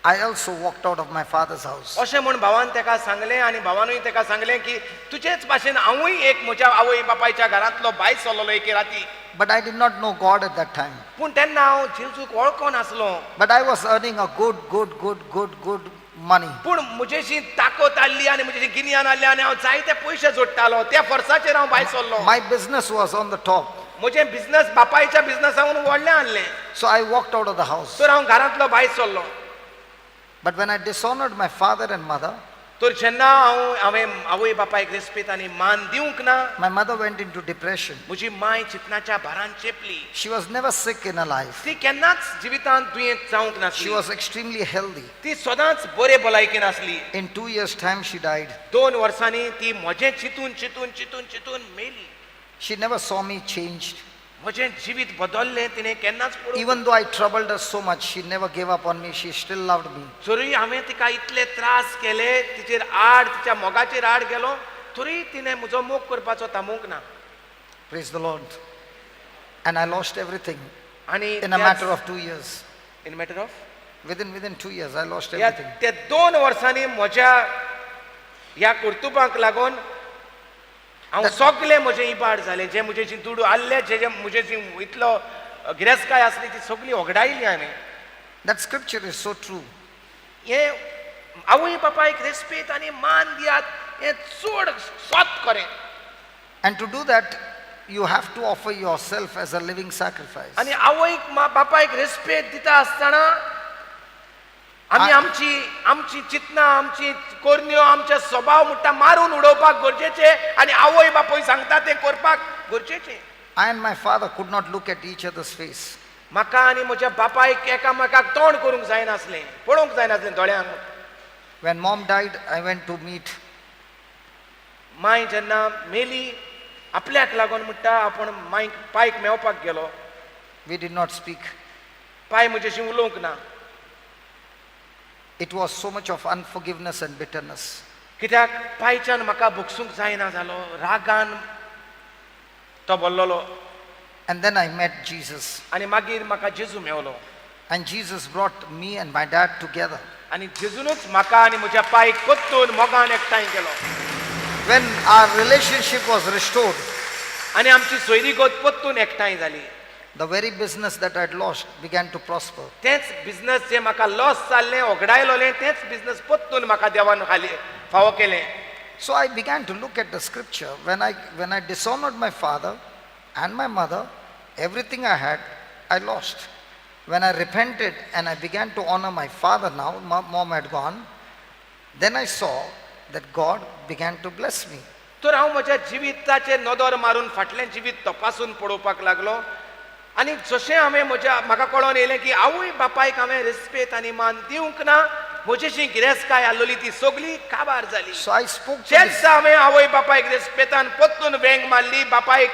I also walked out of my father's house. अशें म्हूण भावान ताका सांगलें आनी भावानूय ताका सांगलें की तुजेच भाशेन हांवूय एक म्हज्या आवय बापायच्या घरांतलो भायर सरलेलो एके राती. But I did not know God at that time. पूण तेन्ना हांव जेजूक वळखोन आसलो. But I was earning a good, good, good, good, good money. पूण म्हजेशी ताकद आहली आनी म्हजेशी गिन्यान आहलें आनी हांव जायते पयशे जोडटालो त्या फोर्साचेर हांव भायर सरलो. My business was on the top. म्हजें बिझनस बापायच्या बिझनसाहून व्हडलें आहलें. So I walked out of the house. तर हांव घरांतलो भायर सरलो. But when I dishonored my father and mother, तर जेन्ना हांव हांवें आवय बापायक रेस्पेद आनी मान दिवंक ना, my mother went into depression. म्हजी माय चिंतनाच्या भारान चेपली. She was never sick in her life. ती केन्नाच जिवितांत दुयेंत जावंक She नासली. was extremely healthy. ती सदांच बरे भलायकेन आसली. In 2 years' time, she died. 2 वर्सांनी ती म्हजें चिंतून चिंतून चिंतून चिंतून मेली. She never saw me changed. म्हजें जिवीत बदल्लें तिणें केन्नाच पळोवंक. Even though I troubled her so much, she never gave up on me. She still loved me. जरूय हांवें तिका इतले त्रास केले, तिचेर आड, तिच्या मोगाचेर आड गेलो, तरी तिणें म्हजो मोग करपाचो थांबूंक ना. Praise the Lord. And I lost everything आनी in a matter of 2 years. In matter of Within 2 years, I lost ह्या everything. त्या 2 वर्सांनी म्हज्या ह्या कर्तुबांक लागून हांव सगळे म्हजें इबाड जालें. जे म्हजे जी दुडू आहले, जे जे म्हजे जी इतलो गिरेस्तकाय आसली ती सगळी होगडायली हांवें. That scripture is so true. हें आवय बापायक रेस्पेद आनी मान दियात हें चड सत खरें. And to do that, you have to offer yourself as a living sacrifice. आनी आवयक बापायक रेस्पेद दिता आसतना आमी आमची आमची चिंतना, आमची करण्यो, आमचे स्वभाव म्हणटा मारून उडोवपाक गरजेचे आनी आवय बापूय सांगता तें करपाक गरजेचें. I and my father could not look at each other's face. म्हाका आनी म्हज्या बापायक एकामेकाक तोंड करूंक जायनासलें, पळोवंक जायनासलें दोळ्यांक. When mom died, I went to meet. My जेन्ना मेली आपल्याक लागून म्हणटा आपूण मायक पायक मेवपाक गेलो. We did not speak. पाय म्हजेशी उलोवंक ना. It was so much of unforgiveness and bitterness. कित्याक पायच्यान म्हाका भोगसूंक जायना जालो, रागान तो बोल्लोलो. And then I met Jesus. आनी मागीर म्हाका जेजू मेवलो. And Jesus brought me and my dad together. आनी जेजूनच म्हाका आनी म्हज्या पायक परतून मोगान एकठांय केलो. When our relationship was restored, आनी आमची सोयरीगत परतून एकठांय जाली. the very business that I had lost began to prosper. तेंच बिझनस जे म्हाका लॉस जाल्लें, ओगडायलोलें, तेंच बिझनस परतून म्हाका देवान खाली फावो केलें. So I began to look at the scripture. When I dishonored my father and my mother, everything I had, I lost. When I repented and I began to honor my father now, my mom had gone, then I saw that God began to bless me. तर हांव म्हज्या जिविताचेर नदर मारून फाटलें जिवीत तपासून पळोवपाक लागलो आनी जशें हांवें म्हज्या म्हाका कळोन येयलें की आवय बापायक हांवें रेस्पेद आनी मान दिवंक ना, म्हजेशी गिरेस्तकाय आहलोली ती सगळी काबार जाली. So I spoke to जेच this, हांवें आवय बापायक रेस्पेतान परतून वेंग मारली, बापायक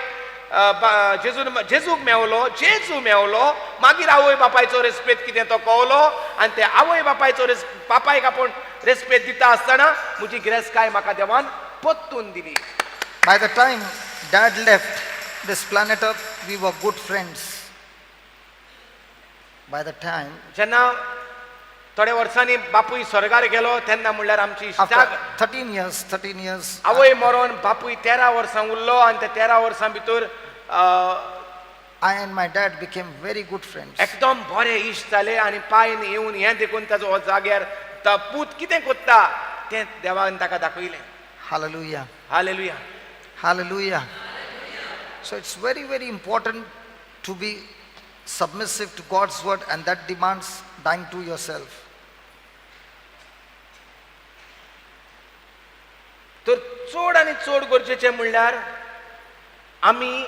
जेजून जेजूक मेवलो, जेजू मेवलो, मागीर आवय बापायचो रेस्पेद कितें तो कवलो आनी ते आवय बापायचो बापायक आपूण रेस्पेद दिता आसतना म्हजी गिरेस्तकाय म्हाका देवान परतून दिली. By the time Dad left this planet Earth, we were good friends. By the time, जेन्ना थोड्या वर्सांनी बापूय स्वर्गार गेलो तेन्ना म्हणल्यार आमची after 13 years, आवय मरोन बापूय 13 वर्सां उरलो आनी त्या 13 वर्सां भितर I and my dad became very good friends. एकदम बरे इश्ट जाले आनी पायन येवन हें देखून ताजो हो जाग्यार तो पूत कितें कोत्ता तें देवान ताका दाखयलें. Hallelujah. Hallelujah. Hallelujah. So it's very, very important to be submissive to God's word, and that demands dying to yourself. तर चड आनी चड गरजेचें म्हणल्यार आमी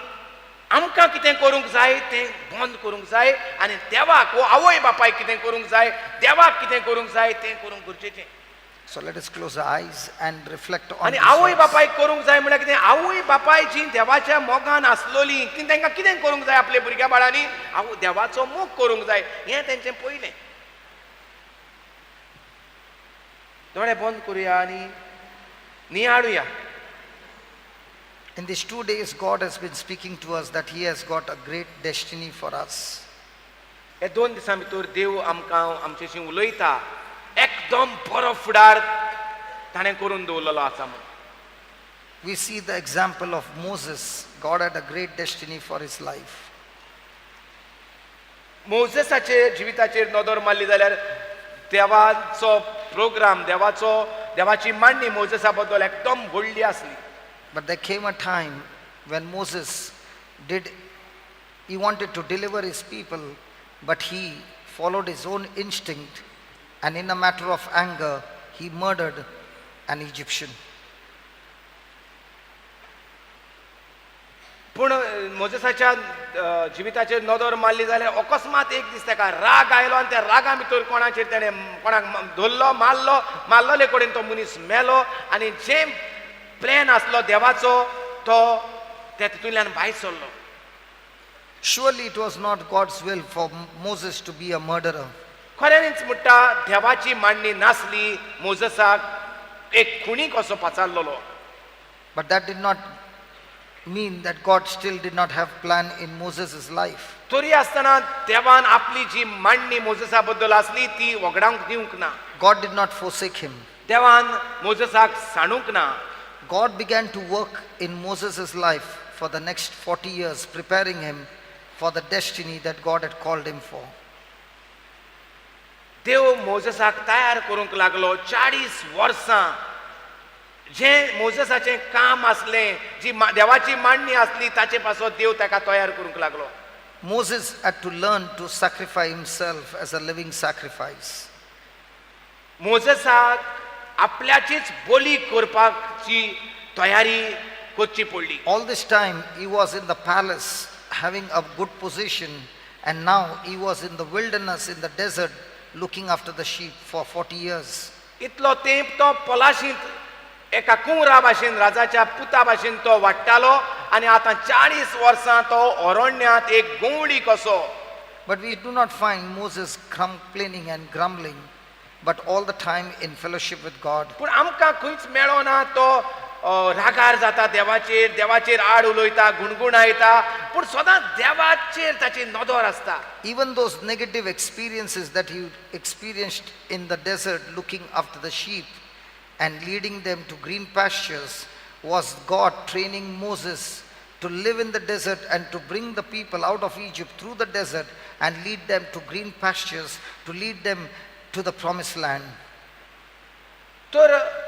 आमकां कितें करूंक जाय तें बंद करूंक जाय आनी देवाक वो आवय बापायक कितें करूंक जाय, देवाक कितें करूंक जाय तें करूंक गरजेचें. So let us close our eyes and reflect on आनी this आवय verse. बापायक करूंक जाय म्हणल्यार कितें, आवय बापाय जी देवाच्या मोगान आसलोली ती तांकां कितें करूंक जाय आपल्या भुरग्या बाळांनी, आवय देवाचो मोग करूंक जाय हें तेंचें पयलें. दोळे बंद करुया आनी नियाळुया. In these 2 days, God has been speaking to us that He has got a great destiny for us. हे दोन दिसां भितर देव आमकां आमच्याशी उलयता एकदम बरो फुडार ताणें करून दवरलेलो आसा म्हूण. We see the example of Moses. God had a great destiny for his life. मोजेसाचे जिविताचेर नदर मारली जाल्यार देवाचो प्रोग्राम देवाचो देवाची मांडणी मोजेसा बद्दल एकदम व्हडली आसली. But there came a time when Moses did, he wanted to deliver his people, but he followed his own instinct, and in a matter of anger, he murdered an Egyptian. पूण मोजेसाच्या जिविताचेर नदर मारली जाल्यार अकस्मात एक दीस ताका राग आयलो आनी त्या रागा भितर कोणाचेर तेणें कोणाक धरलो मारलो मारलोले कडेन तो मनीस मेलो आनी जे प्लॅन आसलो देवाचो तो त्या तितूंतल्यान भायर सरलो. Surely it was not God's will for Moses to be a murderer. खऱ्यांनीच म्हणटा देवाची मांडणी नासली मोजसाक एक खुणी कसो पाचारलेलो. But that did not mean that God still did not have plan in Moses' life. तरी आसतना देवान आपली जी मांडणी मोजसा बद्दल आसली ती वगडावंक दिवंक ना. God did not forsake him. देवान मोजसाक सांडूंक ना. God began to work in Moses' life for the next 40 years, preparing him for the destiny that God had called him for. देव मोजसाक तयार करूंक लागलो 40 वर्सां जें मोजसाचें काम आसलें जी देवाची मांडणी आसली ताचे पासत देव ताका तयार करूंक लागलो. Moses had to learn to sacrifice himself as a living sacrifice. मोजसाक आपल्याचीच बोली करपाची तयारी करची पडली. All this time he was in the palace having a good position, and now he was in the wilderness, in the desert, looking after the sheep for 40 years. इतलो तेंप तो पलाशींत एका कुंवरा भाशेन राजाच्या पुता भाशेन तो वाडटालो आनी आतां 40 वर्सां तो अरण्यांत एक गवळी कसो. But we do not find Moses complaining and grumbling, but all the time in fellowship with God. पूण आमकां खंयच मेळना तो रागार जाता देवाचेर देवाचेर आड उलयता गुणगुणायता पूण सदांच देवाचेर ताची नदर आसता. Even those negative experiences that he experienced in the desert looking after the sheep and leading them to green pastures was God training Moses to live in the desert and to bring the people out of Egypt through the desert and lead them to green pastures, to lead them to the promised land. तर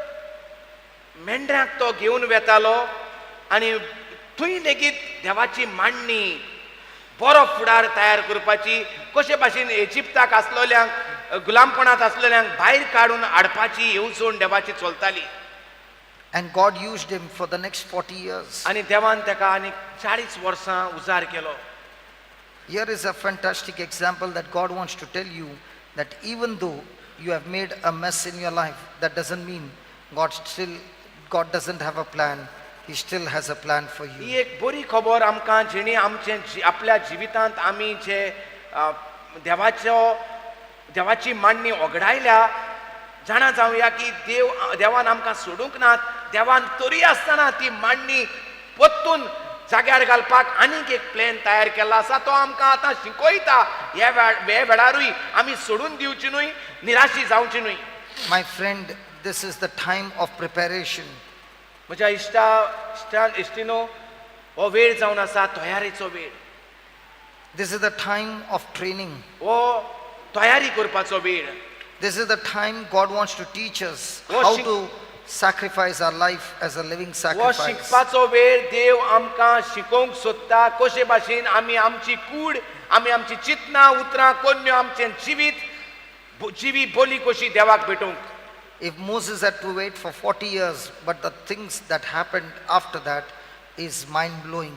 मेंढरांक तो घेवन वेतालो आनी थंय लेगीत देवाची मांडणी बरो फुडार तयार करपाची कशे भाशेन इजिप्ताक आसलेल्यांक गुलामपणांत आसलेल्यांक भायर काडून हाडपाची येवजण देवाची चलताली. And God used him for the next 40 years. आनी देवान ताका आनी 40 वर्सां उजार केलो. Here is a fantastic example that God wants to tell you that even though you have made a mess in your life, that doesn't mean God doesn't have a plan. He still has a plan for you. ही एक बरी खबर आमकां जेणी आमचे आपल्या जिवितांत आमी जे देवाचो देवाची मांडणी ओगडायल्या जाणा जावया की देव देवान आमकां सोडूंक नात देवान तरी आसतना ती मांडणी परतून जाग्यार घालपाक आनीक एक प्लॅन तयार केल्लो आसा तो आमकां आतां शिकयता ह्या वेळारूय आमी सोडून दिवची न्हय निराशी जावची न्हय. My friend, this is the time of preparation. म्हज्या इश्टा इश्टान इश्टिनो हो वेळ जावन आसा तयारेचो वेळ. This is the time of training. हो तयारी करपाचो वेळ. This is the time God wants to teach us how to sacrifice our life as a living हो sacrifice. शिकपाचो वेळ देव आमकां शिकोवंक सोदता कशे भाशेन आमी आमची कूड आमी आमची चिंतनां उतरां कोन्न्यो आमचें जिवीत जिवी बोली कशी देवाक भेटोवंक. If Moses had to wait for 40 years, but the things that happened after that is mind-blowing.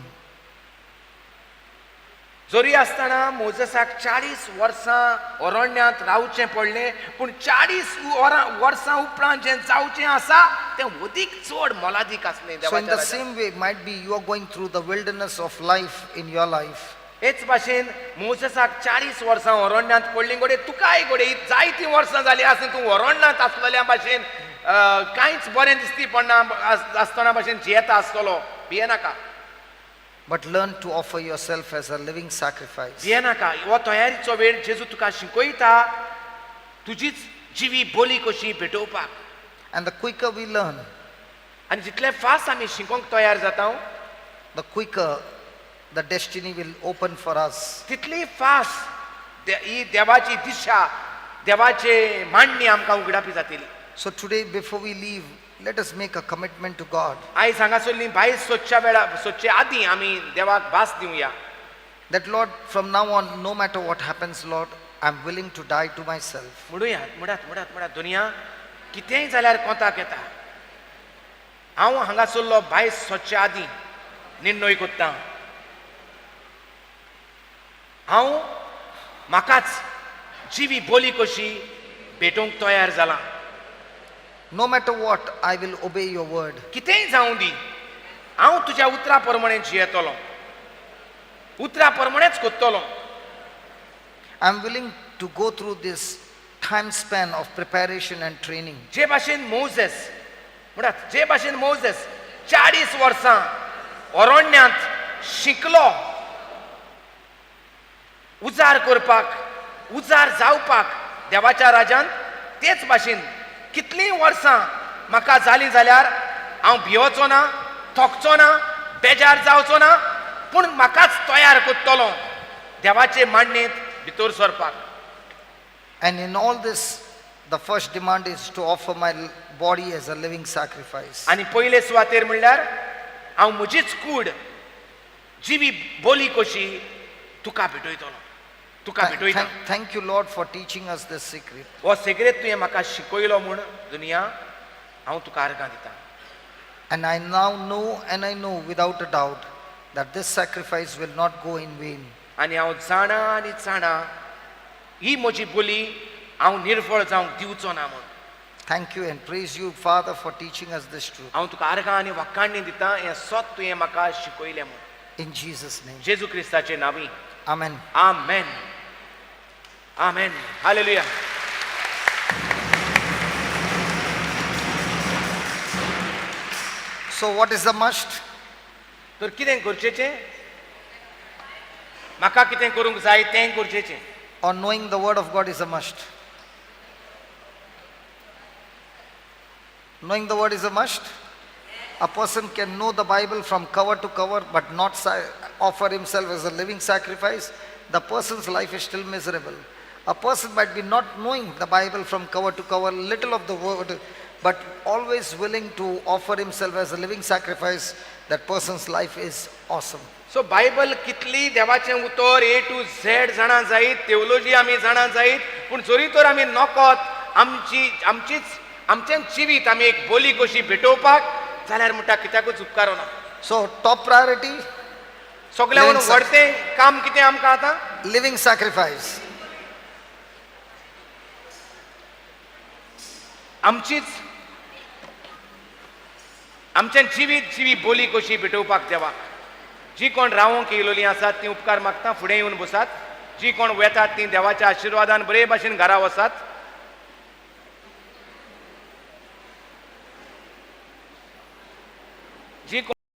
जरी आसतना मोजसाक 40 वर्सां अरण्यांत रावचें पडलें पूण 40 वर्सां उपरांत जें जावचें आसा तें अदीक चड मोलादीक आसलें. So in the same way, might be you are going through the wilderness of life in your life. हेच भाशेन मोजसाक 40 वर्सां अरण्यांत पडलीं घडये तुकाय घडये जायतीं वर्सां जालीं आसून तूं अरण्यांत आसलेल्या भाशेन कांयच बरें दिसती पडना आसतना भाशेन जियेता आसतलो भियेनाका. But learn to offer yourself as a living sacrifice. भियेनाका. हो तयारीचो वेळ जेजू तुका शिकयता तुजीच जिवी बोली कशी भेटोवपाक. And the quicker we learn, आनी जितले फास्ट आमी शिकोंक तयार जाता, the quicker the destiny will open for us. तितली फास्ट ही देवाची दिशा, देवाचे मांडणी आमकां उगडापी जातली. So today, before we leave, let us make a commitment to God आयज हांगासरली भायर सोदच्या वेळा, सोदचे आदीं आमी देवाक भास दिवया that, Lord, from now on, no matter what happens, Lord, I'm willing to die to myself. म्हणुया, म्हणात म्हणात म्हणात, दुनिया कितेंय जाल्यार कोंताक येता, हांव हांगासरलो भायर सोदचे आदीं निर्णय कोत्ता, हांव म्हाकाच जिवी बोली कशी भेटोवंक तयार जालां. No matter what, I will obey your word. कितेंय जावं दी, हांव तुज्या उतरा प्रमाणे जियेतलो, उतरा प्रमाणेच कोत्तलो. I'm willing to go through this time span of preparation and training. जे भाशेन मोजेस, म्हणात, जे भाशेन मोजेस 40 वर्सां अरण्यांत शिकलो उजार करपाक, उजार जावपाक देवाच्या राजान, तेच भाशेन कितलीं वर्सां म्हाका जालीं जाल्यार हांव भियोचो ना, थकचो ना, बेजार जावचो ना, पूण म्हाकाच तयार करतलो देवाचे मांडणेंत भितर सरपाक. And in all this, the first demand is to offer my body as a living sacrifice. आनी पयले सुवातेर म्हणल्यार हांव म्हजीच कूड जिवी बोली कशी तुका भेटयतलो, तुका भेटयता. Thank you, Lord, for teaching us this secret. हो सिगरेट तुवें म्हाका शिकयलो म्हूण दुनिया हांव तुका आर्गां दिता. And I now know, and I know without a doubt, that this sacrifice will not go in vain. आनी हांव जाणा आनी जाणा ही म्हजी बोली हांव निर्फळ जावंक दिवचो ना म्हूण. Thank you and praise you, Father, for teaching us this truth. हांव तुका आर्गां आनी वाखाणणी दिता, हें सत तुवें म्हाका शिकयलें म्हूण. In Jesus' name. जेजू क्रिस्ताचे नांवी. Amen. Amen, amen, hallelujah. So, what is the must? तर कितें गरजेचें? म्हाका कितें करूंक जाय तें गरजेचें? Or knowing the word of God is a must? Knowing the word is a must? A person can know the Bible from cover to cover but not offer himself as a living sacrifice. The person's life is still miserable. A person might be not knowing the Bible from cover to cover, little of the word, but always willing to offer himself as a living sacrifice. That person's life is awesome. So Bible कितली देवाचें उतर ए two Z जाणा जायत, तेवलोजी आमी जाणा जायत, पूण जरी तर आमी नकत आमची आमचीच आमचें जिवीत आमी एक बोली कशी भेटोवपाक जाल्यार म्हणटा कित्याकूच उपकारना. So, top priority, सगळ्याहून Living व्हडतें काम कितें आमकां आतां? Living sacrifice. आमचीच आमचें जिवीत जिवी बोली कशी भेटोवपाक देवाक. जी कोण रावोंक येयलोलीं आसात तीं उपकार मागता फुडें येवन बसात. जी कोण वेतात तीं देवाच्या आशिर्वादान बरे भाशेन घरा वसात.